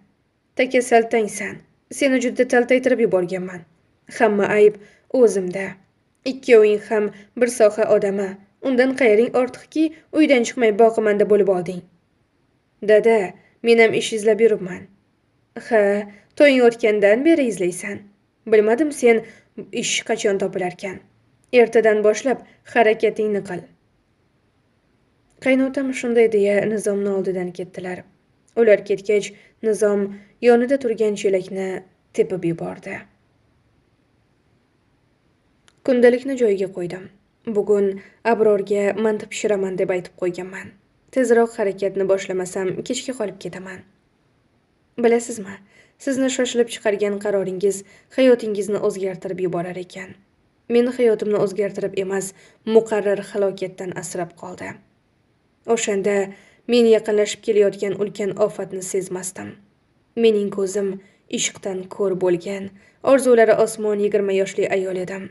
Takasaltangsan. Seni juda taltaytirib yuborganman. Hamma ayb o'zimda. Ikkoving ham bir soha odami. Undan qayering ortiqki, uydan chiqmay boqimanda bo'lib olding. Dada, men ham ish izlab yuribman. Ha, to'ying o'tgandan beri izlaysan. Bilmadim sen ish qachon topilarkan. Ertadan boshlab harakatingni qil. Qaynotam shunday deya Nizomni oldidan ketdilar. Ular ketgach, Nizom yonida turgan chelakni tepib yubordi. Kundalikni joyiga qo'ydim. Bugun Abrorga manti pishiraman deb aytib qo'yganman. Tezroq harakatni boshlamasam kechga qolib ketaman. Bilasizmi, sizni shoshilib chiqargan qaroringiz hayotingizni o'zgartirib yuborar ekan. Meni hayotimni o'zgartirib emas, muqarrar halokatdan asrab qoldi. O'shanda men yaqinlashib kelayotgan ulkan ofatni sezmasdim. Mening ko'zim ishqdan ko'r bo'lgan, orzulari osmon 20 yoshli ayol edim.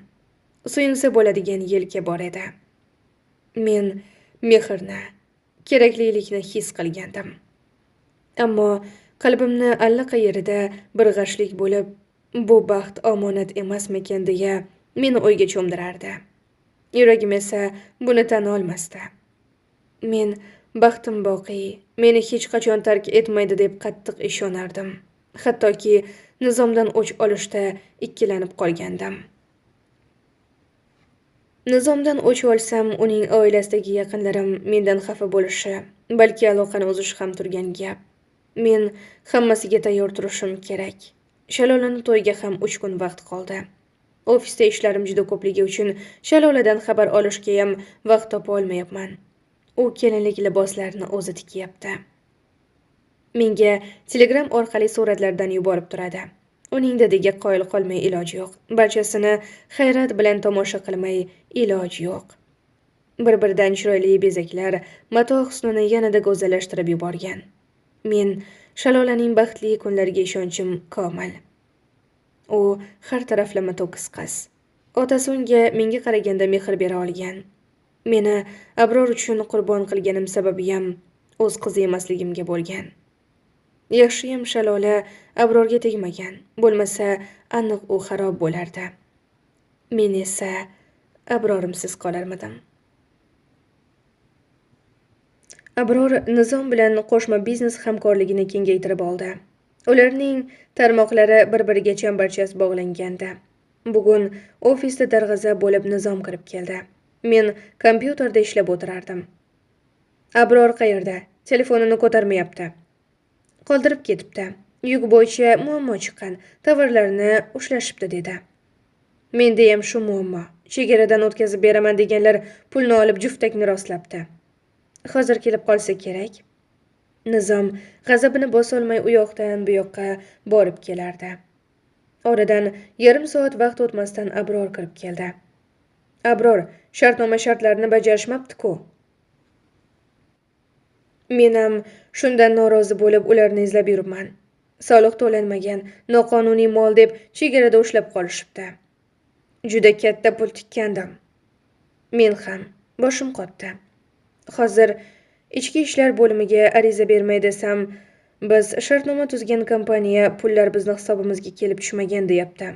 Suyunsa bo'ladigan yelka bor edi. Men mehrni, keraklilikni his qilgandim. Ammo qalbimni allaqayerida bir g'ashlik bo'lib, bu baxt omonat emasmikan deya meni o'yga cho'mdirardi. Yuragim esa buni tan olmasdi. Men baxtim boqiy, meni hech qachon tark etmaydi deb qattiq ishonardim. Hattoki Nizomdan o'ch olishda ikkilanib qolgandim. Nizomdan o'ch olsam, uning oilasidagi yaqinlarim mendan xafa bo'lishi, balki aloqani uzishi ham turgan gap. Men hammasiga tayyor turishim kerak. Shalolani to'yga ham 3 kun vaqt qoldi. Ofisda ishlarim juda ko'pligi uchun Shaloladan xabar olishga ham vaqt topa olmayapman. U kelinlik liboslarini o'zi tikyapti. Menga Telegram orqali suratlardan yuborib turadi. Uning dediga qoyil qolmay iloj yo'q. Barchasini hayrat bilan tomosha qilmay iloj yo'q. Bir-biridan chiroyli bezaklar mato husnini yanada go'zallashtirib yuborgan. Men Shalolaning baxtli kunlariga ishonchim komil. U har taraflama to'kis qiz. Otasi unga menga qaraganda mehr bera olgan. Meni Abror uchun qurbon qilganim sababiyam o'z qizi emasligimga bo'lgan. Yaxshiyam Shalola Abrorga tegmagan, bo'lmasa aniq u xarob bo'lardi. Men esa Abrorimsiz qolarmidim. Abror Nizom bilan qo'shma biznes hamkorligini kengaytirib oldi. Ularning tarmoqlari bir-biriga chambarchas bog'langandi. Bugun ofisda darg'azab bo'lib Nizom kirib keldi. Men kompyuterda ishlab o'tirardim. Abror qayerda? Telefonini ko'tarmayapti. Qoldirib ketibdi. Yuk bo'yicha muammo chiqqan, tovarlarni ushlashibdi dedi. Menda ham shu muammo. Chegaradan o'tkazib beraman deganlar pulni olib juftakni rostlabdi. Hozir kelib qolsa kerak. Nizom g'azabini bosolmay u yoqdan bu yoqqa borib kelardi. Oradan yarim soat vaqt o'tmasdan Abror kirib keldi. Abror, shartnoma shartlarini bajarishmabdi-ku. Men ham shundan norozi bo'lib ularni izlab yuribman. Soliq to'lanmagan, noqonuniy mol deb chegarada ushlab qolishibdi. Juda katta pul tikkandim. Men ham boshim qotdi. Hozir ichki ishlar bo'limiga ariza bermay desam, biz shartnoma tuzgan kompaniya pullar bizni hisobimizga kelib tushmagan deyapti.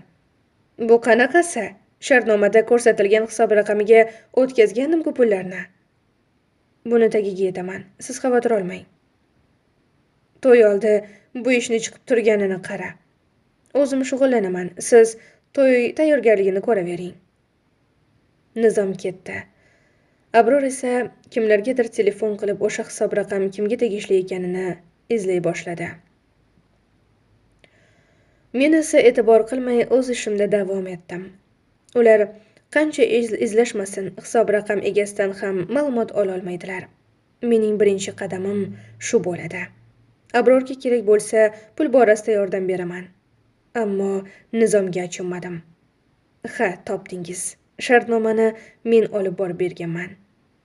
Bu qanaqasi? Shartnomada ko'rsatilgan hisob raqamiga o'tkazgandim-ku pullarni. Buni tagiga yetaman. Siz xavotir olmang. To'y oldi, bu ishni chiqib turganini qara. O'zim shug'ullanaman. Siz to'y tayyorgarligini ko'ravering. Nizom ketdi. Abror esa kimlargadir telefon qilib o'sha hisob raqam kimga tegishli ekanini izlay boshladi. Men esa e'tibor qilmay o'z ishimda davom etdim. Ular qancha izlashmasin, hisob raqam egasidan ham ma'lumot ola olmaydilar. Mening birinchi qadamim shu bo'ladi. Abrorga kerak bo'lsa, pul borasida yordam beraman. Ammo Nizomga achinmadim. Ha, topdingiz. Shartnomani men olib borib berganman.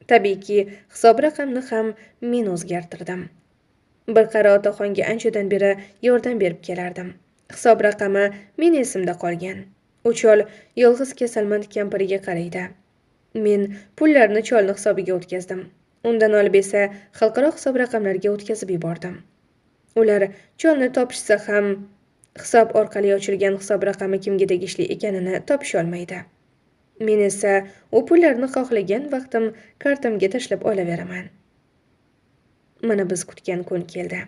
Tabiiyki, hisob raqamni ham men o'zgartirdim. Bir qari otaxonga anchadan beri yordam berib kelardim. Hisob raqami men esimda qolgan. U chol yolg'iz kasalmand kampiriga qaraydi. Men pullarni cholni hisobiga o'tkazdim. Undan olib esa xalqaro hisob raqamlariga o'tkazib yubordim. Ular cholni topishsa ham hisob orqali ochilgan hisob raqami kimga tegishli ekanini topisha olmaydi. Men esa u pullarni xohlagan vaqtim kartamga tashlab olaveraman. Mana biz kutgan kun keldi.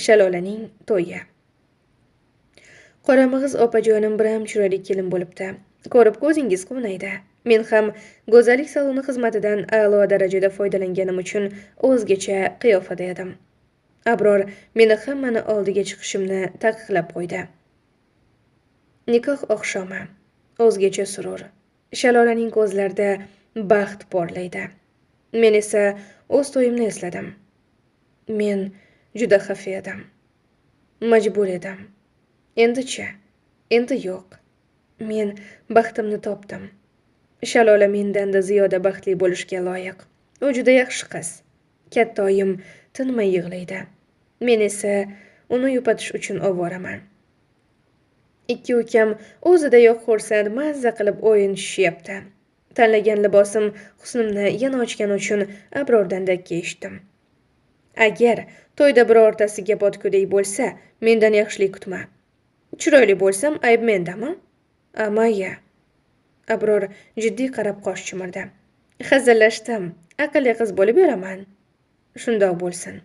Shalolaning to'yi. Qoramig'iz opajonim biram chiroyli kelin bo'libdi. Ko'rib ko'zingiz quvnaydi. Men ham go'zallik saloni xizmatidan a'lo darajada foydalanganim uchun o'zgacha qiyofada edim. Abror meni hammani oldiga chiqishimni taqiqlab qo'ydi. Nikoh oqshomi. O'zgacha surur. Shalolaning ko'zlarida baxt porlaydi. Men esa o'z to'yimni esladim. Men juda xafa edim. Majbur edim. Endichi, endi yo'q. Men baxtimni topdim. Shalola mendan-da ziyoda baxtli bo'lishga loyiq. U juda yaxshi qiz. Katta oyim tinmay yig'laydi. Men esa uni yupatish uchun ovoraman. Ikki ukam o'zida yo'q xursand, mazza qilib o'yin tushyapti. Tanlagan libosim husnimni yana ochgani uchun Abrordan dakka eshitdim. Agar to'yda birortasi gap otgudek bo'lsa, mendan yaxshilik kutma. Chiroyli bo'lsam, ayb mendami? Amaya. Abror jiddiy qarab qosh chimirdi. Hazillashdim. Aqlli qiz bo'lib yuraman. Shundoq bo'lsin.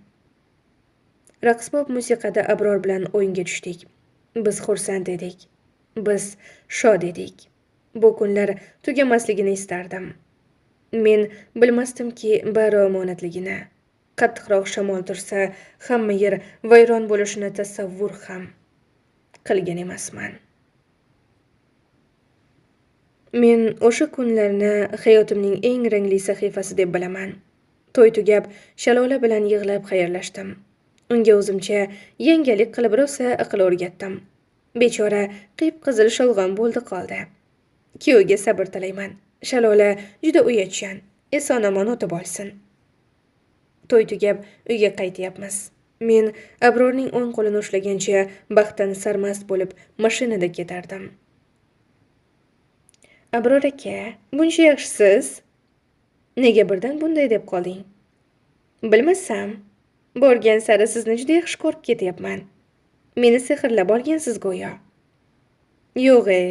Raqsbob musiqada Abror bilan o'yinga tushdik. Biz xursand edik. Biz shod edik. Bu kunlar tugamasligini istardim. Men bilmasdimki, bari omonatligini. Qattiqroq shamol tursa, hamma yer vayron bo'lishini tasavvur ham qilgan emasman. Men o'sha kunlarni hayotimning eng rangli sahifasi deb bilaman. To'y tugab, Shalola bilan yig'lab xayrlashdim. Unga o'zimcha yengalik qilib rosa aql o'rgatdim. Bechora qip-qizil sholg'om bo'ldi qoldi. Kuyovga sabr tilayman. Shalola juda uyatchan, eson-omon o'tib olsin. To'y tugab uyga qaytyapmiz. Men Abrorning o'ng qo'lini ushlagancha baxtdan sarmast bo'lib mashinada ketardim. Abror aka, buncha yaxshisiz? Nega birdan bunday deb qolding? Bilmasam, borgan sari sizni juda yaxshi ko'rib ketyapman. Meni sehrlab olgansiz go'yo. Yo'q-e,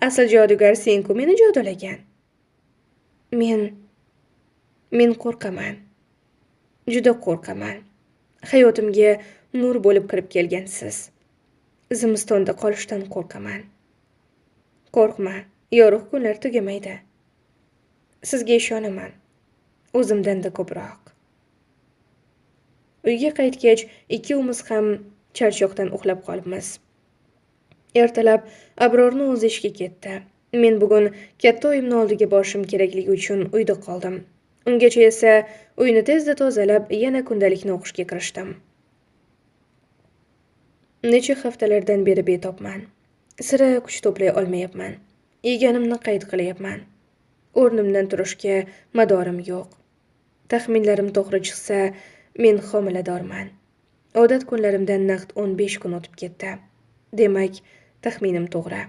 asl jodugar sen-ku meni jodulagan. Men qo'rqaman. Juda qo'rqaman. Hayotimga nur bo'lib kirib kelgansiz. Zimistonda qolishdan qo'rqaman. Qo'rqma, yorug' kunlar tugamaydi. Sizga ishonaman. O'zimdan-da ko'proq. Uyga qaytgach, ikkovimiz ham charchoqdan uxlab qolibmiz. Ertalab Abrorni o'zi ishga ketdi. Men bugun katta oyimni oldiga borishim kerakligi uchun uyda qoldim. Ungacha esa uyni tezda tozalab, yana kundalikni o'qishga kirishdim. Necha haftalardan beri betobman. Sira kuch to'play olmayapman. Yeganimni qayd qilyapman. O'rnimdan turishga madorim yo'q. Taxminlarim to'g'ri chiqsa, men homiladorman. Odat kunlarimdan naqd 15 kun o'tib ketdi. Demak, taxminim to'g'ri.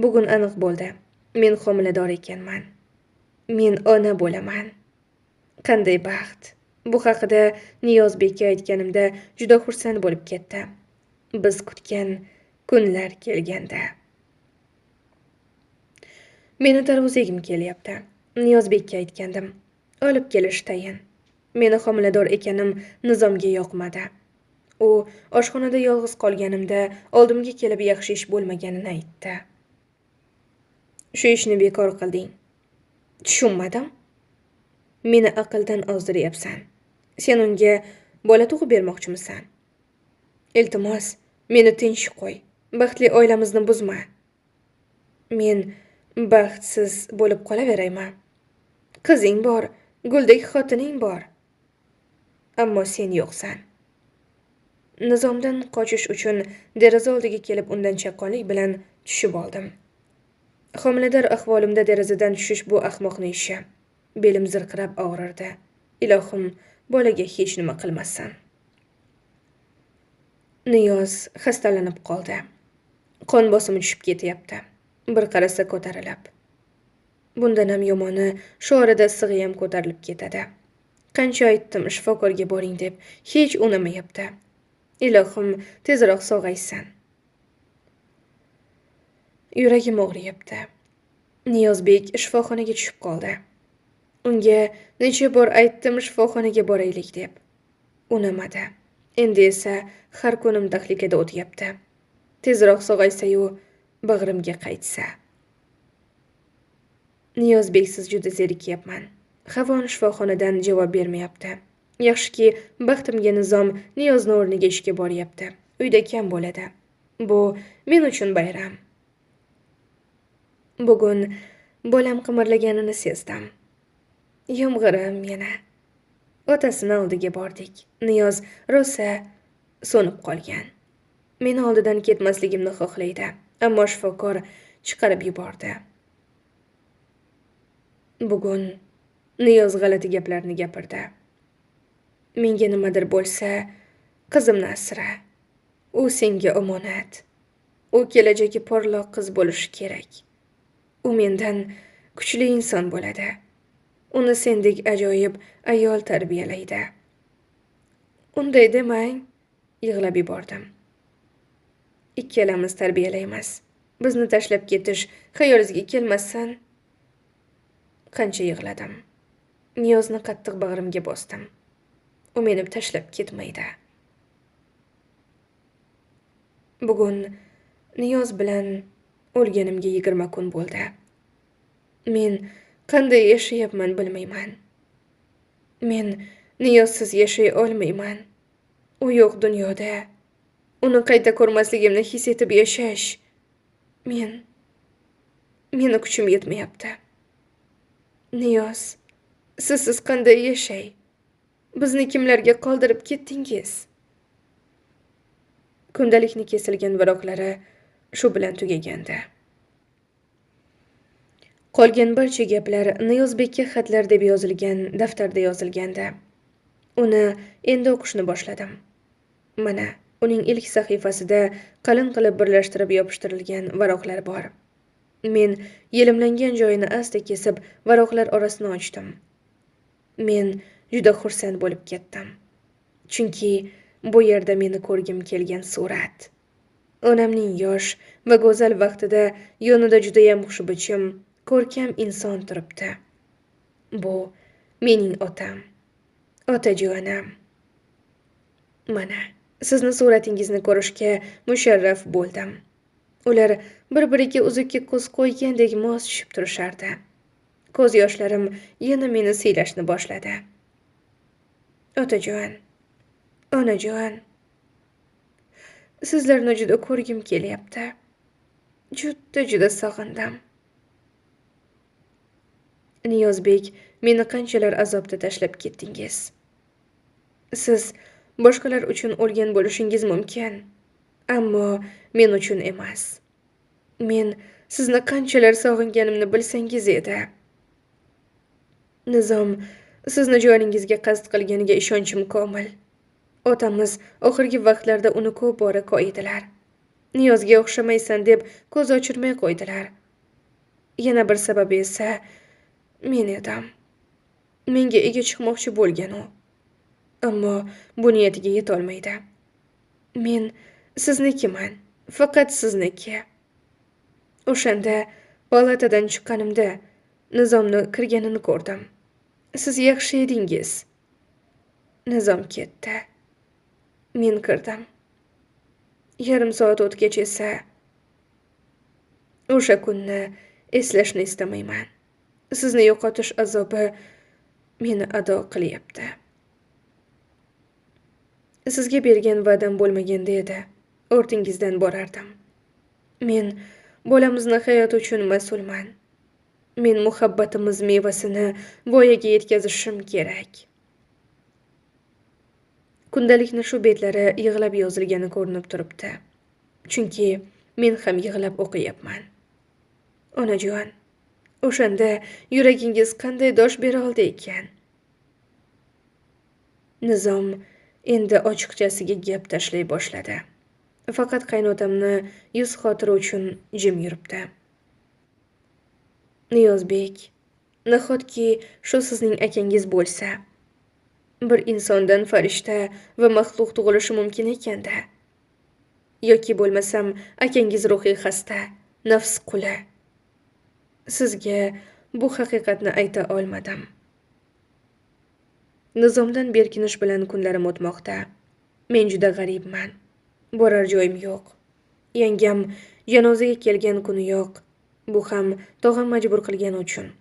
Bugun aniq bo'ldi. Men homilador ekanman. Men ona bo'laman. Qanday baxt. Bu haqida Niyozbekka aytganimda juda xursand bo'lib ketdi. Biz kutgan kunlar kelganda. Meni tarvuz yegim kelyapti. Niyozbekka aytgandim. Olib kelish tayin. Meni homilador ekanim Nizomga yoqmadi. U oshxonada yolg'iz qolganimda oldimga kelib yaxshi ish bo'lmaganini aytdi. Shu ishni bekor qilding. Tushunmadim. Meni aqldan ozdiryapsan. Sen unga bola tug'ib bermoqchimisan? Iltimos, meni tinch qo'y. Baxtli oilamizni buzma. Men baxtsiz bo'lib qolaveraymi? Qizing bor, guldek xotining bor. Ammo sen yo'qsan. Nizomdan qochish uchun deraza oldiga kelib undan chaqqonlik bilan tushib oldim. Homilador ahvolimda derazadan tushish bu ahmoqning ishi. Belim zirqirab og'rirdi. Ilohim, bolaga hech nima qilmasin. Niyoz xastalanib qoldi. Qon bosimi tushib ketyapti. Bir qarasa ko'tarilib. Bundan ham yomoni, shu orada issig'i ham ko'tarilib ketadi. Qancha aytdim shifokorga boring deb, hech unamayapti. Ilohim, tezroq sog'aysin. Yuragim og'riyapti. Niyozbek shifoxonaga tushib qoldi. Unga necha bor aytdim shifoxonaga boraylik deb. Unamadi. Endi esa har kunim tahlikada o'tyapti. Tezroq sog'aysa-yu bag'rimga qaytsa. Niyozbeksiz juda zerikyapman. Havon shifoxonadan javob bermayapti. Yaxshiki, baxtimga Nizom Niyozni o'rniga ishga boryapti. Uyda kam bo'ladi. Bu men uchun bayram. Bugun bolam qimirlaganini sezdim. Yomg'irim yana. Otasini oldiga bordik. Niyoz rosa so'nib qolgan. Meni oldidan ketmasligimni xohlaydi, ammo shifokor chiqarib yubordi. Bugun Niyoz g'alati gaplarni gapirdi. Menga nimadir bo'lsa, qizimni asra. U senga omonat. U kelajagi porloq qiz bo'lishi kerak. U mendan kuchli inson bo'ladi. Uni sendek ajoyib ayol tarbiyalaydi. Unday demang, yig'lab yubordim. Ikkalamiz tarbiyalaymiz. Bizni tashlab ketish xayolingizga kelmasin. Qancha yig'ladim. Niyozni qattiq bag'rimga bosdim. U meni tashlab ketmaydi. Bugun Niyoz bilan o'lganimga 20 kun bo'ldi. Men qanday yashayapman bilmayman. Men Niyozsiz yashay olmayman. U yo'q dunyoda. Uni qayta ko'rmasligimni his etib yashash meni kuchim yetmayapti. Niyoz, sizsiz qanday yashay? Bizni kimlarga qoldirib ketdingiz? Kundalikni kesilgan varoqlari shu bilan tugagandi. Qolgan barcha gaplar Niyozbekka xatlar deb yozilgan daftarda yozilgandi. Uni endi o'qishni boshladim. Mana uning ilk sahifasida qalin qilib birlashtirib yopishtirilgan varoqlar bor. Men yelimlangan joyini asta kesib varoqlar orasini ochdim. Men juda xursand bo'lib ketdim. Chunki bu yerda meni ko'rgim kelgan surat. Onamning yosh va go'zal vaqtida yonida judayam xushbichim, ko'rkam inson turibdi. Bu mening otam, otajonam. Mana sizni suratingizni ko'rishga musharraf bo'ldim. Ular bir-biriga uzukka ko'z qo'ygandek mos tushib turishardi. Ko'z yoshlarim yana meni siylashni boshladi. Otajon, onajon, sizlarni juda ko'rgim kelyapti. Juda-juda sog'indim. Niyozbek, meni qanchalar azobda tashlab ketdingiz. Siz boshqalar uchun o'lgan bo'lishingiz mumkin, ammo men uchun emas. Men sizni qanchalar sog'inganimni bilsangiz edi. Nizom sizni joningizga qasd qilganiga ishonchim komil. Otamiz oxirgi vaqtlarda uni ko'p bora koyidilar. Niyozga o'xshamaysan deb ko'z ochirmay qo'ydilar. Yana bir sababi esa men edim. Menga ega chiqmoqchi bo'lgan u. Ammo bu niyatiga yetolmaydi. Men siznikiman, faqat sizniki. O'shanda palatadan chiqqanimda Nizomni kirganini ko'rdim. Siz yaxshi edingiz. Nizom ketdi. Men kirdim. Yarim soat o'tgach esa o'sha kunni eslashni istamayman. Sizni yo'qotish azobi meni ado qilyapti. Sizga bergan va'dam bo'lmaganda edi, ortingizdan borardim. Men bolamizni hayoti uchun mas'ulman. Men muhabbatimiz mevasini voyaga yetkazishim kerak. Kundalikni shu betlari yig'lab yozilgani ko'rinib turibdi. Chunki men ham yig'lab o'qiyapman. Onajon, o'shanda yuragingiz qanday dosh bera oldi ekan? Nizom endi ochiqchasiga gap tashlay boshladi. Faqat qaynotamni yuz xotiri uchun jim yuribdi. Niyozbek, nahotki shu sizning akangiz bo'lsa? Bir insondan farishta va maxluq tug'ilishi mumkin ekanda. Yoki bo'lmasam akangiz ruhiy xasta, nafs quli. Sizga bu haqiqatni ayta olmadim. Nizomdan berkinish bilan kunlarim o'tmoqda. Men juda g'aribman. Borar joyim yo'q. Yangam janozaga kelgan kuni yo'q. Bu ham tog'am majbur qilgani uchun.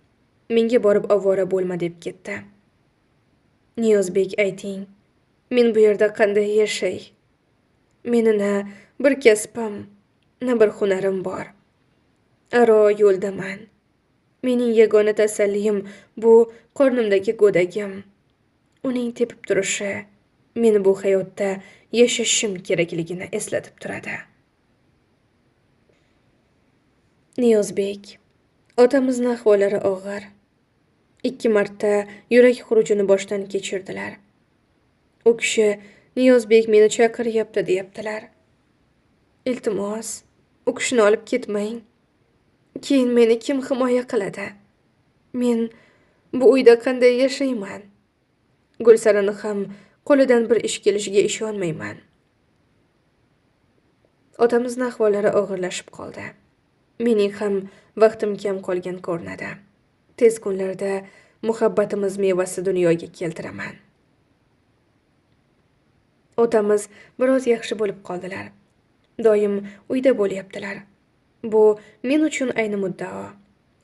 Menga borib ovora bo'lma deb ketdi. Niyozbek, ayting, men bu yerda qanday yashay? Meni na bir kasbim, na bir hunarim bor. Aro yo'ldaman. Mening yagona tasallim bu qornimdagi go'dagim. Uning tepib turishi meni bu hayotda yashashim kerakligini eslatib turadi. Niyozbek, otamizni ahvollari og'ir. 2 marta yurak xurujini boshdan kechirdilar. U kishi Niyozbek meni chaqiryapti deyaptilar. Iltimos, u kishini olib ketmang. Keyin meni kim himoya qiladi? Men bu uyda qanday yashayman? Gulsarani ham qo'lidan bir ish kelishiga ishonmayman. Otamizni ahvollari og'irlashib qoldi. Mening ham vaqtim kam qolgan ko'rinadi. Tez kunlarda muhabbatimiz mevasi dunyoga keltiraman. Otamiz biroz yaxshi bo'lib qoldilar. Doim uyda bo'lyaptilar. Bu men uchun ayni muddao.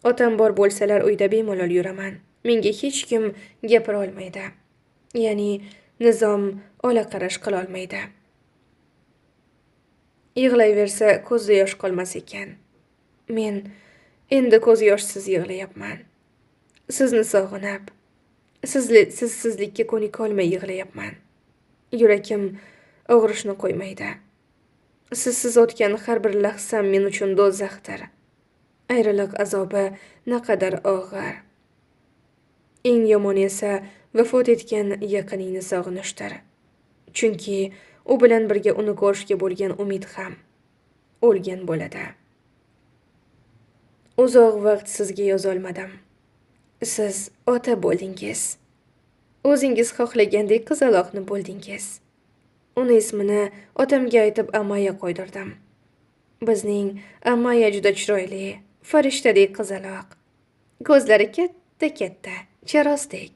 Otam bor bo'lsalar uyda bemalol yuraman. Menga hech kim gapira olmaydi. Ya'ni Nizom ola qarash qila olmaydi. Yig'layversa ko'zda yosh qolmas ekan. Men endi ko'z yoshsiz yig'layapman. Sizni sog'inib, sizsizlikka ko'nika olmay yig'layapman. Yuragim og'rishni qo'ymaydi. Sizsiz o'tgan har bir lahzam men uchun do'zaxdir. Ayriliq azobi naqadar og'ir. Eng yomoni esa vafot etgan yaqiningni sog'inishdir. Chunki u bilan birga uni ko'rishga bo'lgan umid ham o'lgan bo'ladi. Uzoq vaqt sizga yozolmadim. Siz ota bo'ldingiz. O'zingiz xohlagandek qizaloqni bo'ldingiz. Uni ismini otamga aytib Amaya qo'ydirdim. Bizning Amaya juda chiroyli, farishtadek qizaloq. Ko'zlari katta-katta, charozdek.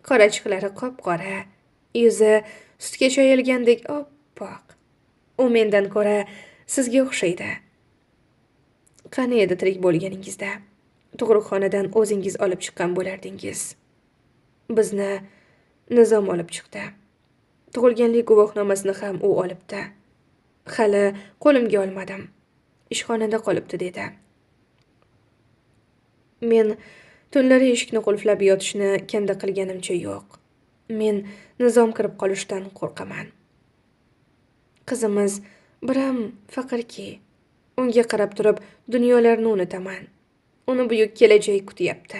Qorachiqlari qop-qora, yuzi sutga choyilgandek oppoq. U mendan ko'ra sizga o'xshaydi. Qani edi tirik bo'lganingizda tug'ruqxonadan o'zingiz olib chiqqan bo'lardingiz. Bizni Nizom olib chiqdi. Tug'ilganlik guvohnomasini ham u olibdi. Hali qo'limga olmadim. Ishxonada qolibdi dedi. Men tunlari eshikni qulflab yotishni kanda qilganimcha yo'q. Men Nizom kirib qolishdan qo'rqaman. Qizimiz biram faqirki, unga qarab turib dunyolarni unutaman. Uni buyuk kelajak kutyapti.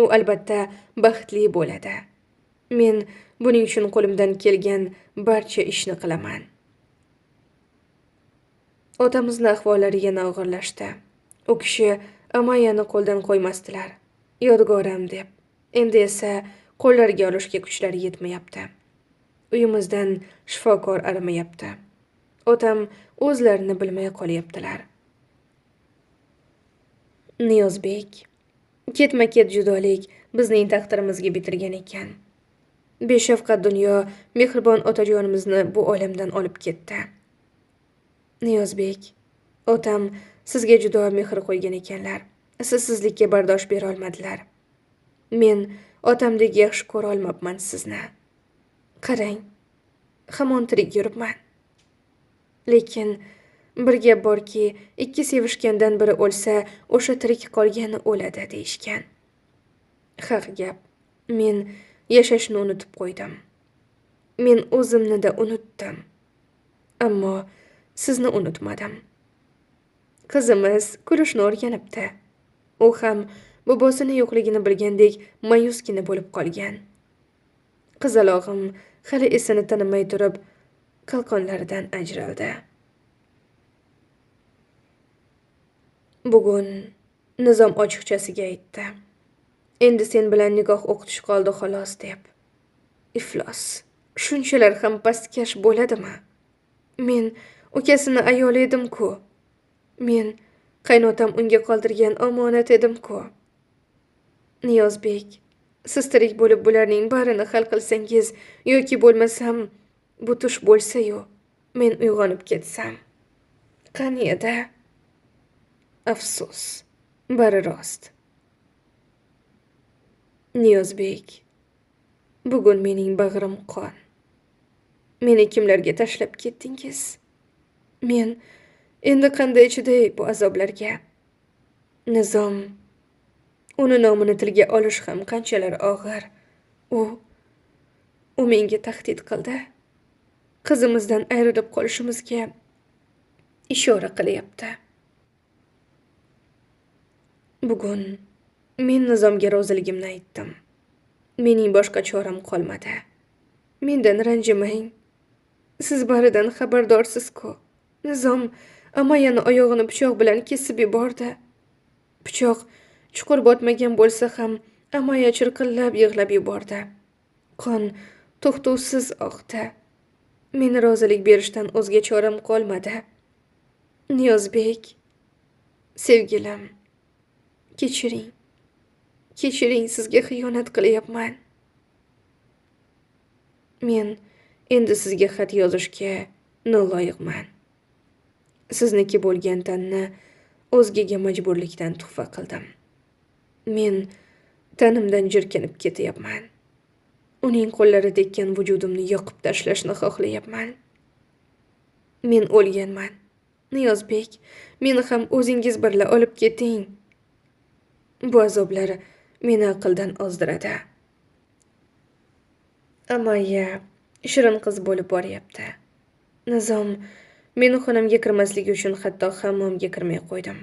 U albatta baxtli bo'ladi. Men buning uchun qo'limdan kelgan barcha ishni qilaman. Otamizni ahvollari yana og'irlashdi. U kishi Amayani qo'ldan qo'ymasdilar. Yodgoram deb. Endi esa qo'llariga olishga kuchlari yetmayapti. Uyimizdan shifokor arimayapti. Otam o'zlarini bilmay qolyaptilar. Niyozbek, ketma-ket judolik bizning taqdirimizga bitilgan ekan. Beshafqat dunyo mehribon otajonimizni bu olamdan olib ketdi. Niyozbek, otam sizga juda mehr qo'ygan ekanlar. Sizsizlikka bardosh bera olmadilar. Men otamdek yaxshi ko'ra olmabman sizni. Qarang, hamon tirik yuribman. Lekin bir gap borki, ikki sevishgandan biri o'lsa, o'sha tirik qolgani o'ladi deyishgan. Haq gap. Men yashashni unutib qo'ydim. Men o'zimni-da unutdim. Ammo sizni unutmadim. Qizimiz kulishni o'rganibdi. U ham bobosini yo'qligini bilgandek ma'yusgina bo'lib qolgan. Qizalog'im hali esini tanimay turib qalqonlaridan ajraldi. Bugun Nizom ochiqchasiga aytdi. Endi sen bilan nikoh o'qitish qoldi xolos deb. Iflos. Shunchalar ham pastkash bo'ladimi? Men ukasini ayoli edim-ku. Men qaynotam unga qoldirgan omonat edim-ku. Niyozbek, siz tirik bo'lib bularning barini hal qilsangiz yoki bo'lmasam bu tush bo'lsa-yu, men uyg'onib ketsam. Qani edi? Afsus, bari rost. Niyozbek, bugun mening bag'rim qon. Meni kimlarga tashlab ketdingiz? Men endi qanday chiday bu azoblarga? Nizom, uni nomini tilga olish ham qanchalar og'ir. U menga tahdid qildi. Qizimizdan ayrilib qolishimizga ishora qilyapti. Bugun men Nizomga roziligimni aytdim. Mening boshqa choram qolmadi. Mendan ranjimang. Siz baridan xabardorsiz-ku. Nizom Amayani oyog'ini pichoq bilan kesib yubordi. Pichoq chuqur botmagan bo'lsa ham Amaya chirqillab yig'lab yubordi. Qon to'xtovsiz oqdi. Meni rozilik berishdan o'zga choram qolmadi. Niyozbek, sevgilim, kechiring. Kechiring, sizga xiyonat qilyapman. Men endi sizga xat yozishga noloyiqman. Sizniki bo'lgan tanni o'zgaga majburlikdan tuhfa qildim. Men tanimdan jirkanib ketyapman. Uning qo'llari tekkan vujudimni yoqib tashlashni xohlayapman. Men o'lganman. Niyozbek, meni ham o'zingiz birla olib keting. Bu azoblar meni aqldan ozdiradi. Amaya shirin qiz bo'lib boryapti. Nizom meni xonamga kirmasligi uchun hatto hammomga kirmay qo'ydim.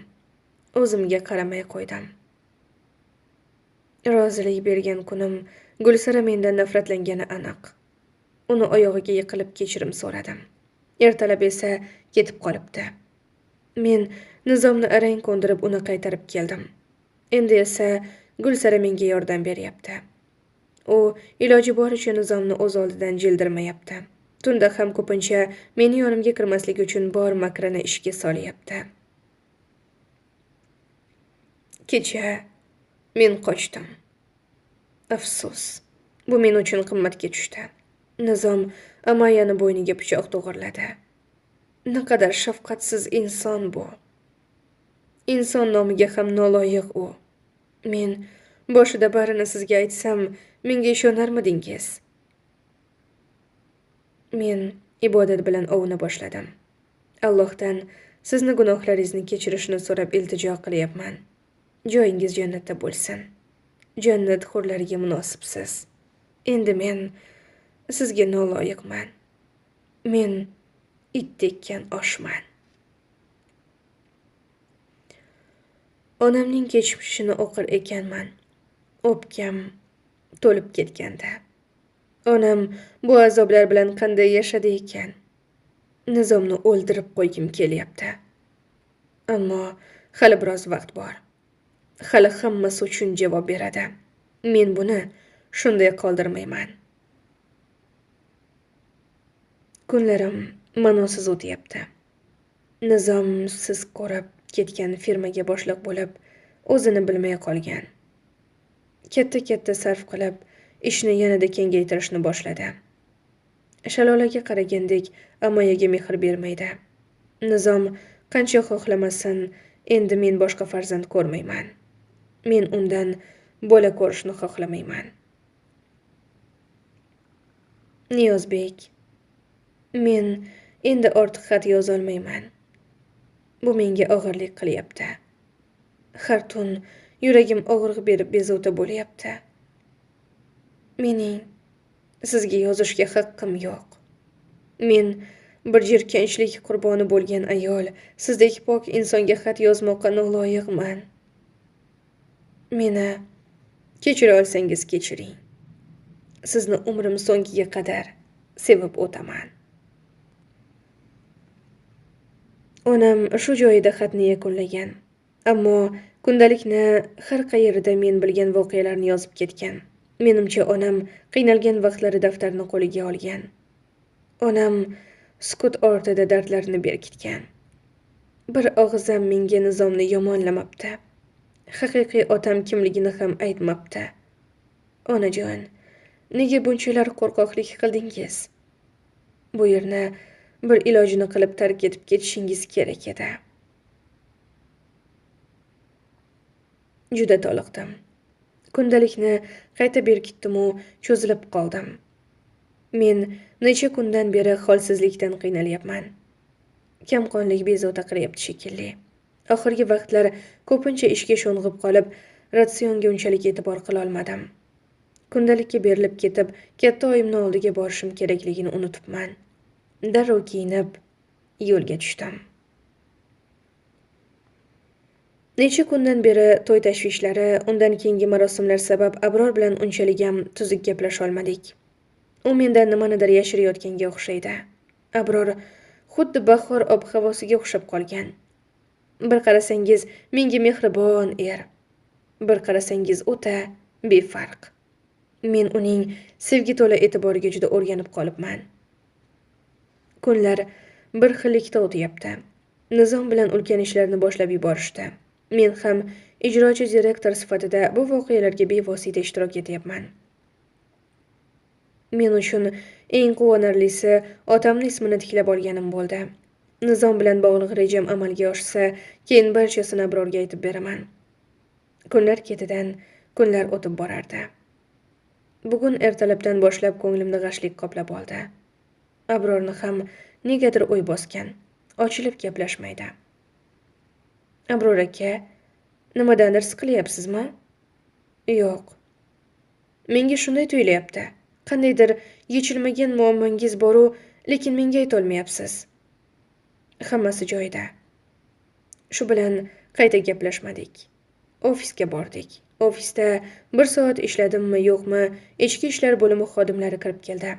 O'zimga qaramay qo'ydim. Rozilik bergan kunim Gulsara mendan nafratlangani aniq. Uni oyog'iga yiqilib kechirim so'radim. Ertalab esa ketib qolibdi. Men Nizomni arang ko'ndirib uni qaytarib keldim. Endi esa Gulsara menga yordam beryapti. U iloji boricha Nizomni o'z oldidan jildirmayapti. Tunda ham ko'pincha meni yonimga kirmasligi uchun bor makrini ishga solyapti. Kecha men qochdim. Afsus, bu men uchun qimmatga tushdi. Nizom Amayani bo'yniga pichoq to'g'irladi. Naqadar shafqatsiz inson bu. Inson nomiga ham noloyiq u. Men boshida barini sizga aytsam, menga ishonarmidingiz? Men ibodat bilan ovuna boshladim. Allohdan sizni gunohlaringizni kechirishini so'rab iltijo qilyapman. Joyingiz jannatda bo'lsin. Jannat hurlariga munosibsiz. Endi men sizga noloyiqman. Men it tekkan oshman. Onamning kechmishini o'qir ekanman. O'pkam to'lib ketganda. Onam bu azoblar bilan qanday yashadi ekan? Nizomni o'ldirib qo'ygim kelyapti. Ammo hali biroz vaqt bor. Hali hammasi uchun javob beradi. Men buni shunday qoldirmayman. Kunlarim ma'nosiz o'tyapti. Nizom siz ko'rib ketgan firmaga boshliq bo'lib, o'zini bilmay qolgan. Katta-katta sarf qilib, ishni yanada kengaytirishni boshladi. Shalolaga qaragandek Amayaga mehr bermaydi. Nizom qancha xohlamasin, endi men boshqa farzand ko'rmayman. Men undan bola ko'rishni xohlamayman. Niyozbek, men endi ortiq xat yozolmayman. Bu menga og'irlik qilyapti. Har tun yuragim og'riq berib bezovta bo'lyapti. Mening sizga yozishga haqqim yo'q. Men bir jirkanchlik qurboni bo'lgan ayol, sizdek pok insonga xat yozmoqqa noloyiqman. Meni kechira olsangiz kechiring. Sizni umrim so'nggiga qadar sevib o'taman. Onam shu joyida xatni yakunlagan. Ammo kundalikni har qayerida men bilgan voqealarni yozib ketgan. Menimcha onam qiynalgan vaqtlari daftarni qo'liga olgan. Onam sukut ortida dardlarini berkitgan. Bir og'izam menga Nizomni yomonlamabdi. Haqiqiy otam kimligini ham aytmabdi. Onajon, nega bunchalar qo'rqoqlik qildingiz? Bu yerni bir ilojini qilib tark etib ketishingiz kerak edi. Juda toliqdim. Kundalikni qayta berkitdim-u cho'zilib qoldim. Men necha kundan beri holsizlikdan qiynalyapman. Kamqonlik bezovta qilyapti shekilli. Oxirgi vaqtlar ko'pincha ishga sho'ng'ib qolib, ratsionga unchalik e'tibor qila olmadim. Kundalikka berilib ketib, katta oyimni oldiga borishim kerakligini unutibman. Darrov kiyinib yo'lga tushdim. Necha kundan beri to'y tashvishlari, undan keyingi marosimlar sabab Abror bilan unchalik ham tuzuk gaplasha olmadik. U mendan nimanidir yashirayotganga o'xshaydi. Abror xuddi bahor ob-havosiga o'xshab qolgan. Bir qarasangiz menga mehribon er, bir qarasangiz o'ta befarq. Men uning sevgi to'la e'tiboriga juda o'rganib qolibman. Kunlar bir xillikda o'tyapti. Nizom bilan ulkan ishlarni boshlab yuborishdi. Men ham ijrochi direktor sifatida bu voqealarga bevosita ishtirok etyapman. Men uchun eng quvonarlisi otamning ismini tiklab olganim bo'ldi. Nizom bilan bog'liq rejam amalga oshsa, keyin barchasini Abrorga aytib beraman. Kunlar ketidan kunlar o'tib borardi. Bugun ertalabdan boshlab ko'nglimni g'ashlik qoplab oldi. Abrorni ham negadir o'y bosgan, ochilib gaplashmaydi. Abror aka, nimadandir siqilyapsizmi? Yo'q. Menga shunday tuyulyapti. Qandaydir yechilmagan muammongiz bor-u, lekin menga aytolmayapsiz. Hammasi joyida. Shu bilan qayta gaplashmadik. Ofisga bordik. Ofisda bir soat ishladimmi, yo'qmi, ichki ishlar bo'limi xodimlari kirib keldi.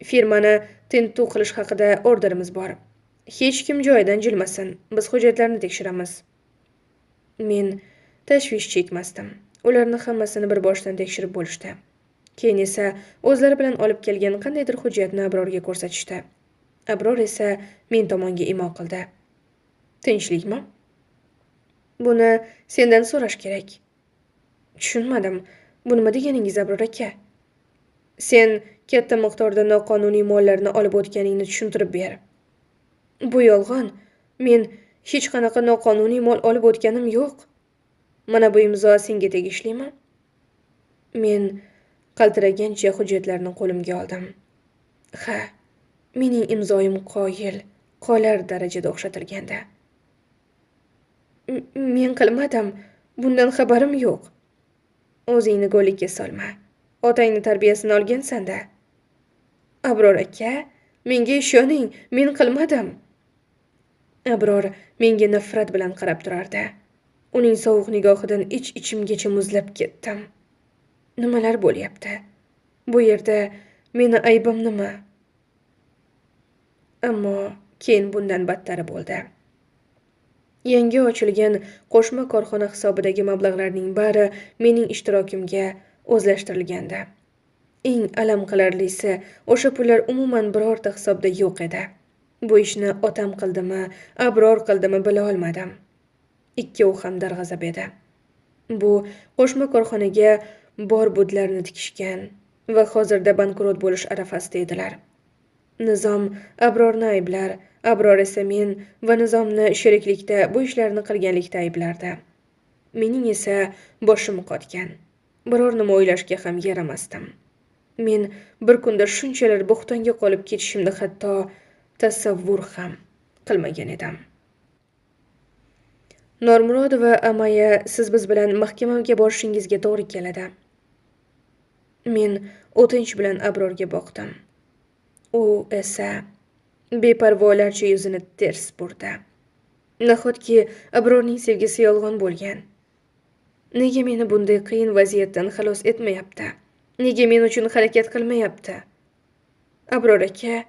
Firmani tintuv qilish haqida orderimiz bor. Hech kim joyidan jilmasin, biz hujjatlarni tekshiramiz. Men tashvish chekmasdim. Ularni hammasini bir boshdan tekshirib bo'lishdi. Keyin esa o'zlari bilan olib kelgan qandaydir hujjatni Abrorga ko'rsatishdi. Abror esa men tomonga imo qildi. Tinchlikmi? Buni sendan so'rash kerak. Tushunmadim. Bu nima deganingiz, Abror aka? Sen katta miqdorda noqonuniy mollarni olib o'tganingni tushuntirib ber. Bu yolg'on. Men hech qanaqa noqonuniy mol olib o'tganim yo'q. Mana bu imzo senga tegishlimi? Men qaltiragancha hujjatlarni qo'limga oldim. Ha, mening imzoyim qoyil, qolar darajada o'xshatilgandi. Men qilmadim, bundan xabarim yo'q. O'zingni go'likka solma. Otangni tarbiyasini olgansan-da. Abror aka, menga ishoning, men qilmadim. Abror menga nafrat bilan qarab turardi. Uning sovuq nigohidan ich-ichimgacha muzlab ketdim. Nimalar bo'lyapti? Bu yerda meni aybim nima? Ammo keyin bundan battari bo'ldi. Yangi ochilgan qo'shma korxona hisobidagi mablag'larning bari mening ishtirokimga o'zlashtirilgandi. Eng alam qilarlisi, o'sha pullar umuman birorta hisobda yo'q edi. Bu ishni otam qildimi, Abror qildimi bila olmadim. Ikkovi ham darg'azab edi. Bu qo'shma korxonaga bor budlarni tikishgan va hozirda bankrot bo'lish arafasida edilar. Nizom Abrorni ayblar, Abror esa men va Nizomni sheriklikda bu ishlarni qilganlikda ayblardi. Mening esa boshim qotgan. Biror nima o'ylashga ham yaramasdim. Men bir kunda shunchalar bo'xtonga qolib ketishimni hatto tasavvur ham qilmagan edim. Normurodova Amaya, siz biz bilan mahkamaga borishingizga to'g'ri keladi. Men o'tinch bilan Abrorga boqdim. U esa beparvolarcha yuzini ters burdi. Nahotki Abrorning sevgisi yolg'on bo'lgan? Nega meni bunday qiyin vaziyatdan xalos etmayapti? Nega men uchun harakat qilmayapti? Abror aka,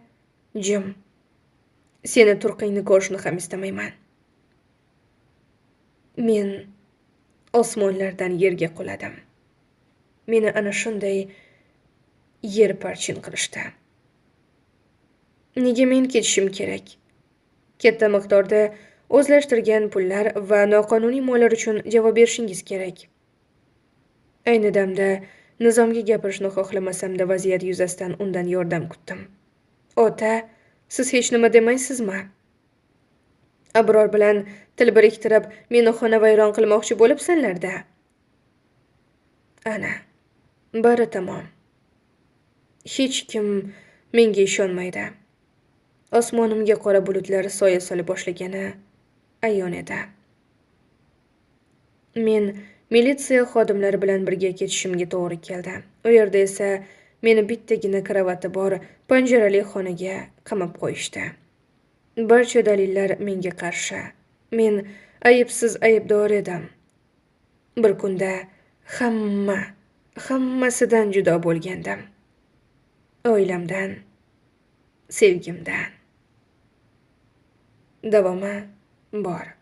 jim. Seni turqingni ko'rishni ham istamayman. Men osmonlardan yerga quladim. Meni ana shunday yer parchin qilishdi. Nega men ketishim kerak? Katta miqdorda o'zlashtirgan pullar va noqonuniy mollar uchun javob berishingiz kerak. Ayni damda Nizomga gapirishni xohlamasamda vaziyat yuzasidan undan yordam kutdim. Ota, siz hech nima demaysizmi? Abror bilan til biriktirib, meni xonavayron qilmoqchi bo'libsanlar-da. Ana, bari tamom. Hech kim menga ishonmaydi. Osmonimga qora bulutlar soya sola boshlagani ayon edi. Men militsiya xodimlari bilan birga ketishimga to'g'ri keldi. U yerda esa meni bittagina karavati bor panjarali xonaga qamab qo'yishdi. Barcha dalillar menga qarshi. Men aybsiz aybdor edim. Bir kunda hammasidan judo bo'lgandim. Oilamdan, sevgimdan. Davomi bor.